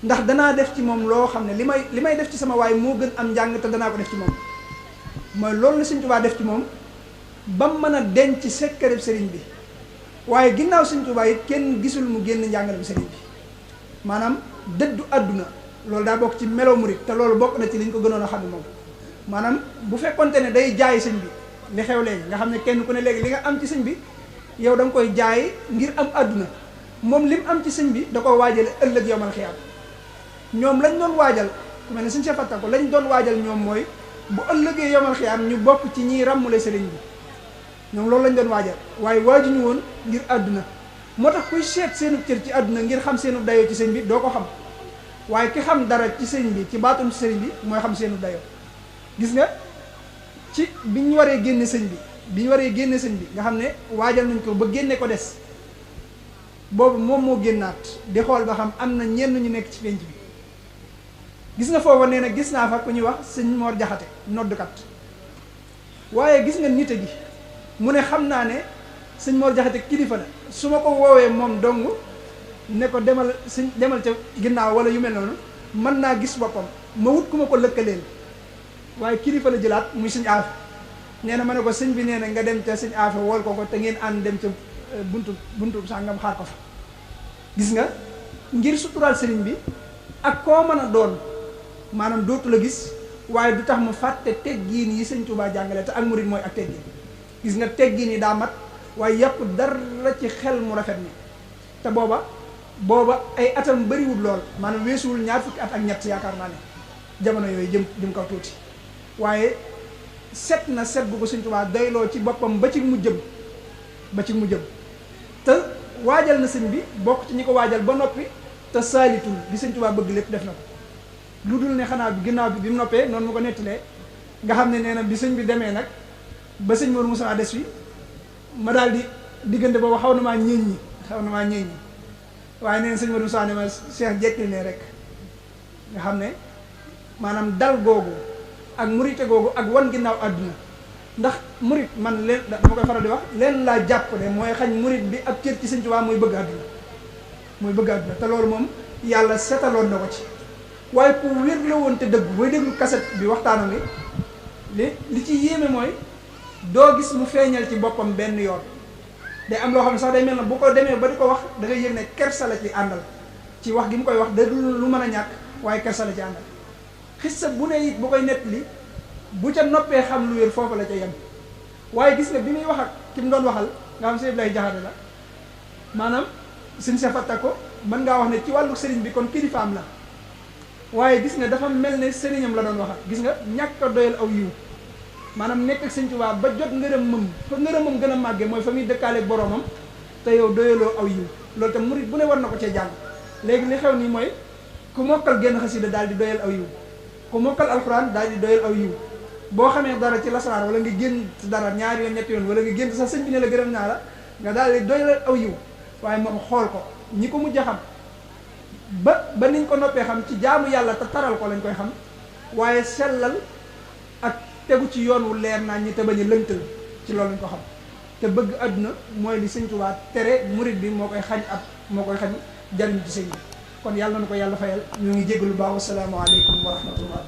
ndax danaa def ci moom loo xam ne li may def ci sama waay moo gën am njàng te danaa ko def ci moom mooy loolu la sëñ Tuubaa def ci moom ba mu mën a denc sekkareb sëriñ bi waaye ginnaaw sëñ Tuubaa it kenn gisul mu génn njàngalem sëriñ bi maanaam dëddu àdduna loolu daa bokk ci melo murit te loolu bokk na ci li ñu ko gënoon a xam ne moom maanaam bu fekkonte ne day jaay sëñ bi li xew léegi nga xam ne kenn ku ne léegi li nga am ci sëñ bi yow da nga koy jaay ngir am àdduna moom lim am ci sëñ bi da ko waajale ëllëg yowmal xiyaam ñoom lañ doon waajal ku mel ne sëñ Cheikh Fatta ko lañ doon waajal ñoom mooy bu ëllëgee yowmal xiyaam ñu bokk ci ñiy ràmmule sëriñ bi ñoom loolu lañ doon waajal waaye waajuñu woon ngir àdduna moo tax kuy seet seenu cër ci àdduna ngir xam seenu dayoo ci sëñ bi doo ko xam waaye ki xam dara ci sëñ bi ci baatum ci sëriñ bi mooy xam seenu dayoo gis nga ci bi ñu waree génne sëñ bi nga xam ne waajal nañ ko ba génne ko des boobu moom moo génnaat di xool ba xam am na ñenn ñu nekk ci penc bi gis nga foofa nee na gis naa fa ku ñuy wax sëñ Mor Jaxate noddkat waaye gis nga nite gi mu ne xam naa ne sëñ Mor Jaxate kilifa la su ma ko woowee moom dong ne ko demal ca ginnaaw wala yu mel noonu mën naa gis boppam ma wut ku ma ko lëkkaleel waaye kilifa la jëlaat muy sëñ Aafe nee na ma ne ko sëñ bi nee na nga dem ca sëñ Aafe wool ko te ngeen ànd dem ca buntu sàngam xaar ko fa gis nga ngir suturaal sëriñ bi ak koo mën a doon maanaam dootu la gis waaye du tax mu fàtte teggiin yi sëñ Tuubaa jàngale te ak murid mooy ak teggiin gis nga teggiin yi daa mat waaye yàpp dara ci xel mu rafet ni te booba ay atam bariwul lool maanaam weesuwul ñaar fukki at ak ñett yaakaar naa ne jamono yooyu jëm kaw tuuti waaye set na set bu ko sëñ Tuubaa doyloo ci boppam ba ci mu jëm te waajal na sëñ bi bokk ci ñi ko waajal ba noppi te saalitul li sëñ Tuubaa bëgg lépp def na ko lu dul ne xanaa bi ginnaaw bi mu noppee noonu mu ko nettalee nga xam ne nee na bi sëñ bi demee nag ba sëñ Mor Moussa des fi ma daal di diggante boobu xaw na maa ñeeñ ñi waaye nee na sëñ Mor Moussa ne ma Cheikh jekkil ne rek nga xam ne maanaam dal googu ak murite googu ak wan ginnaaw àdduna ndax murit man leen dama koy faral di wax leen laa jàpp ne mooy xañ murit bi ab cër ci sëñ Tuubaa mooy bëgg àdduna te loolu moom yàlla setaloon na ko ci waaye ku wér la woon te dëgg booy déglu kaset bi waxtaanu li ci yéeme mooy doo gis mu feeñal ci boppam benn yoon day am loo xam ne sax day mel na bu ko demee ba di ko wax da ngay yëg ne kersa la ci àndal ci wax gi mu koy wax da lu mën a ñàkk waaye kersa la ci àndal xissa bu ne it bu koy nett li bu ca noppee xam lu wér foofu la ca yem waaye gis nga bi muy wax ak ki mu doon waxal nga xam sëñ lay jaxate la maanaam suñ sa fatta ko mën ngaa wax ne ci wàllu sëriñ bi kon kilifaam la waaye gis nga dafa mel ne sëriñam la doon waxal gis nga ñàkk a doyal aw yiw maanaam nekk ak sëñ Tuubaa ba jot ngërëmam fa ngërëmam gën a màggee mooy fa muy dëkkaaleeg boromam te yow doyaloo aw yiw loolu tam murit bu ne war na ko cee jàng léegi li xew nii mooy ku mokkal genn xasida daal di doyal aw yiw ku mokkal alxuraan daal di doyal aw yiw boo xamee dara ci lasaraar wala nga génn dara ñaari yoon ñetti yoon wala nga génn sax sëñ bi ne la gërëm naa la nga daal di doyal aw yiw waaye moom xool ko ñi ko mujj a xam ba niñ ko noppee xam ci jaamu yàlla te taral ko lañ koy xam waaye sellal ak tegu ci yoon wu leer naa ñi te bañ a lëntal ci loolu lañ ko xam te bëgg àdduna mooy li sëñ Tuubaa tere murit bi moo koy xañ jariñu ci sëñ bi kon yàlla na ko yàlla fayal ñu ngi jéggalu baax wassalaamu aleykum wa rahmatullah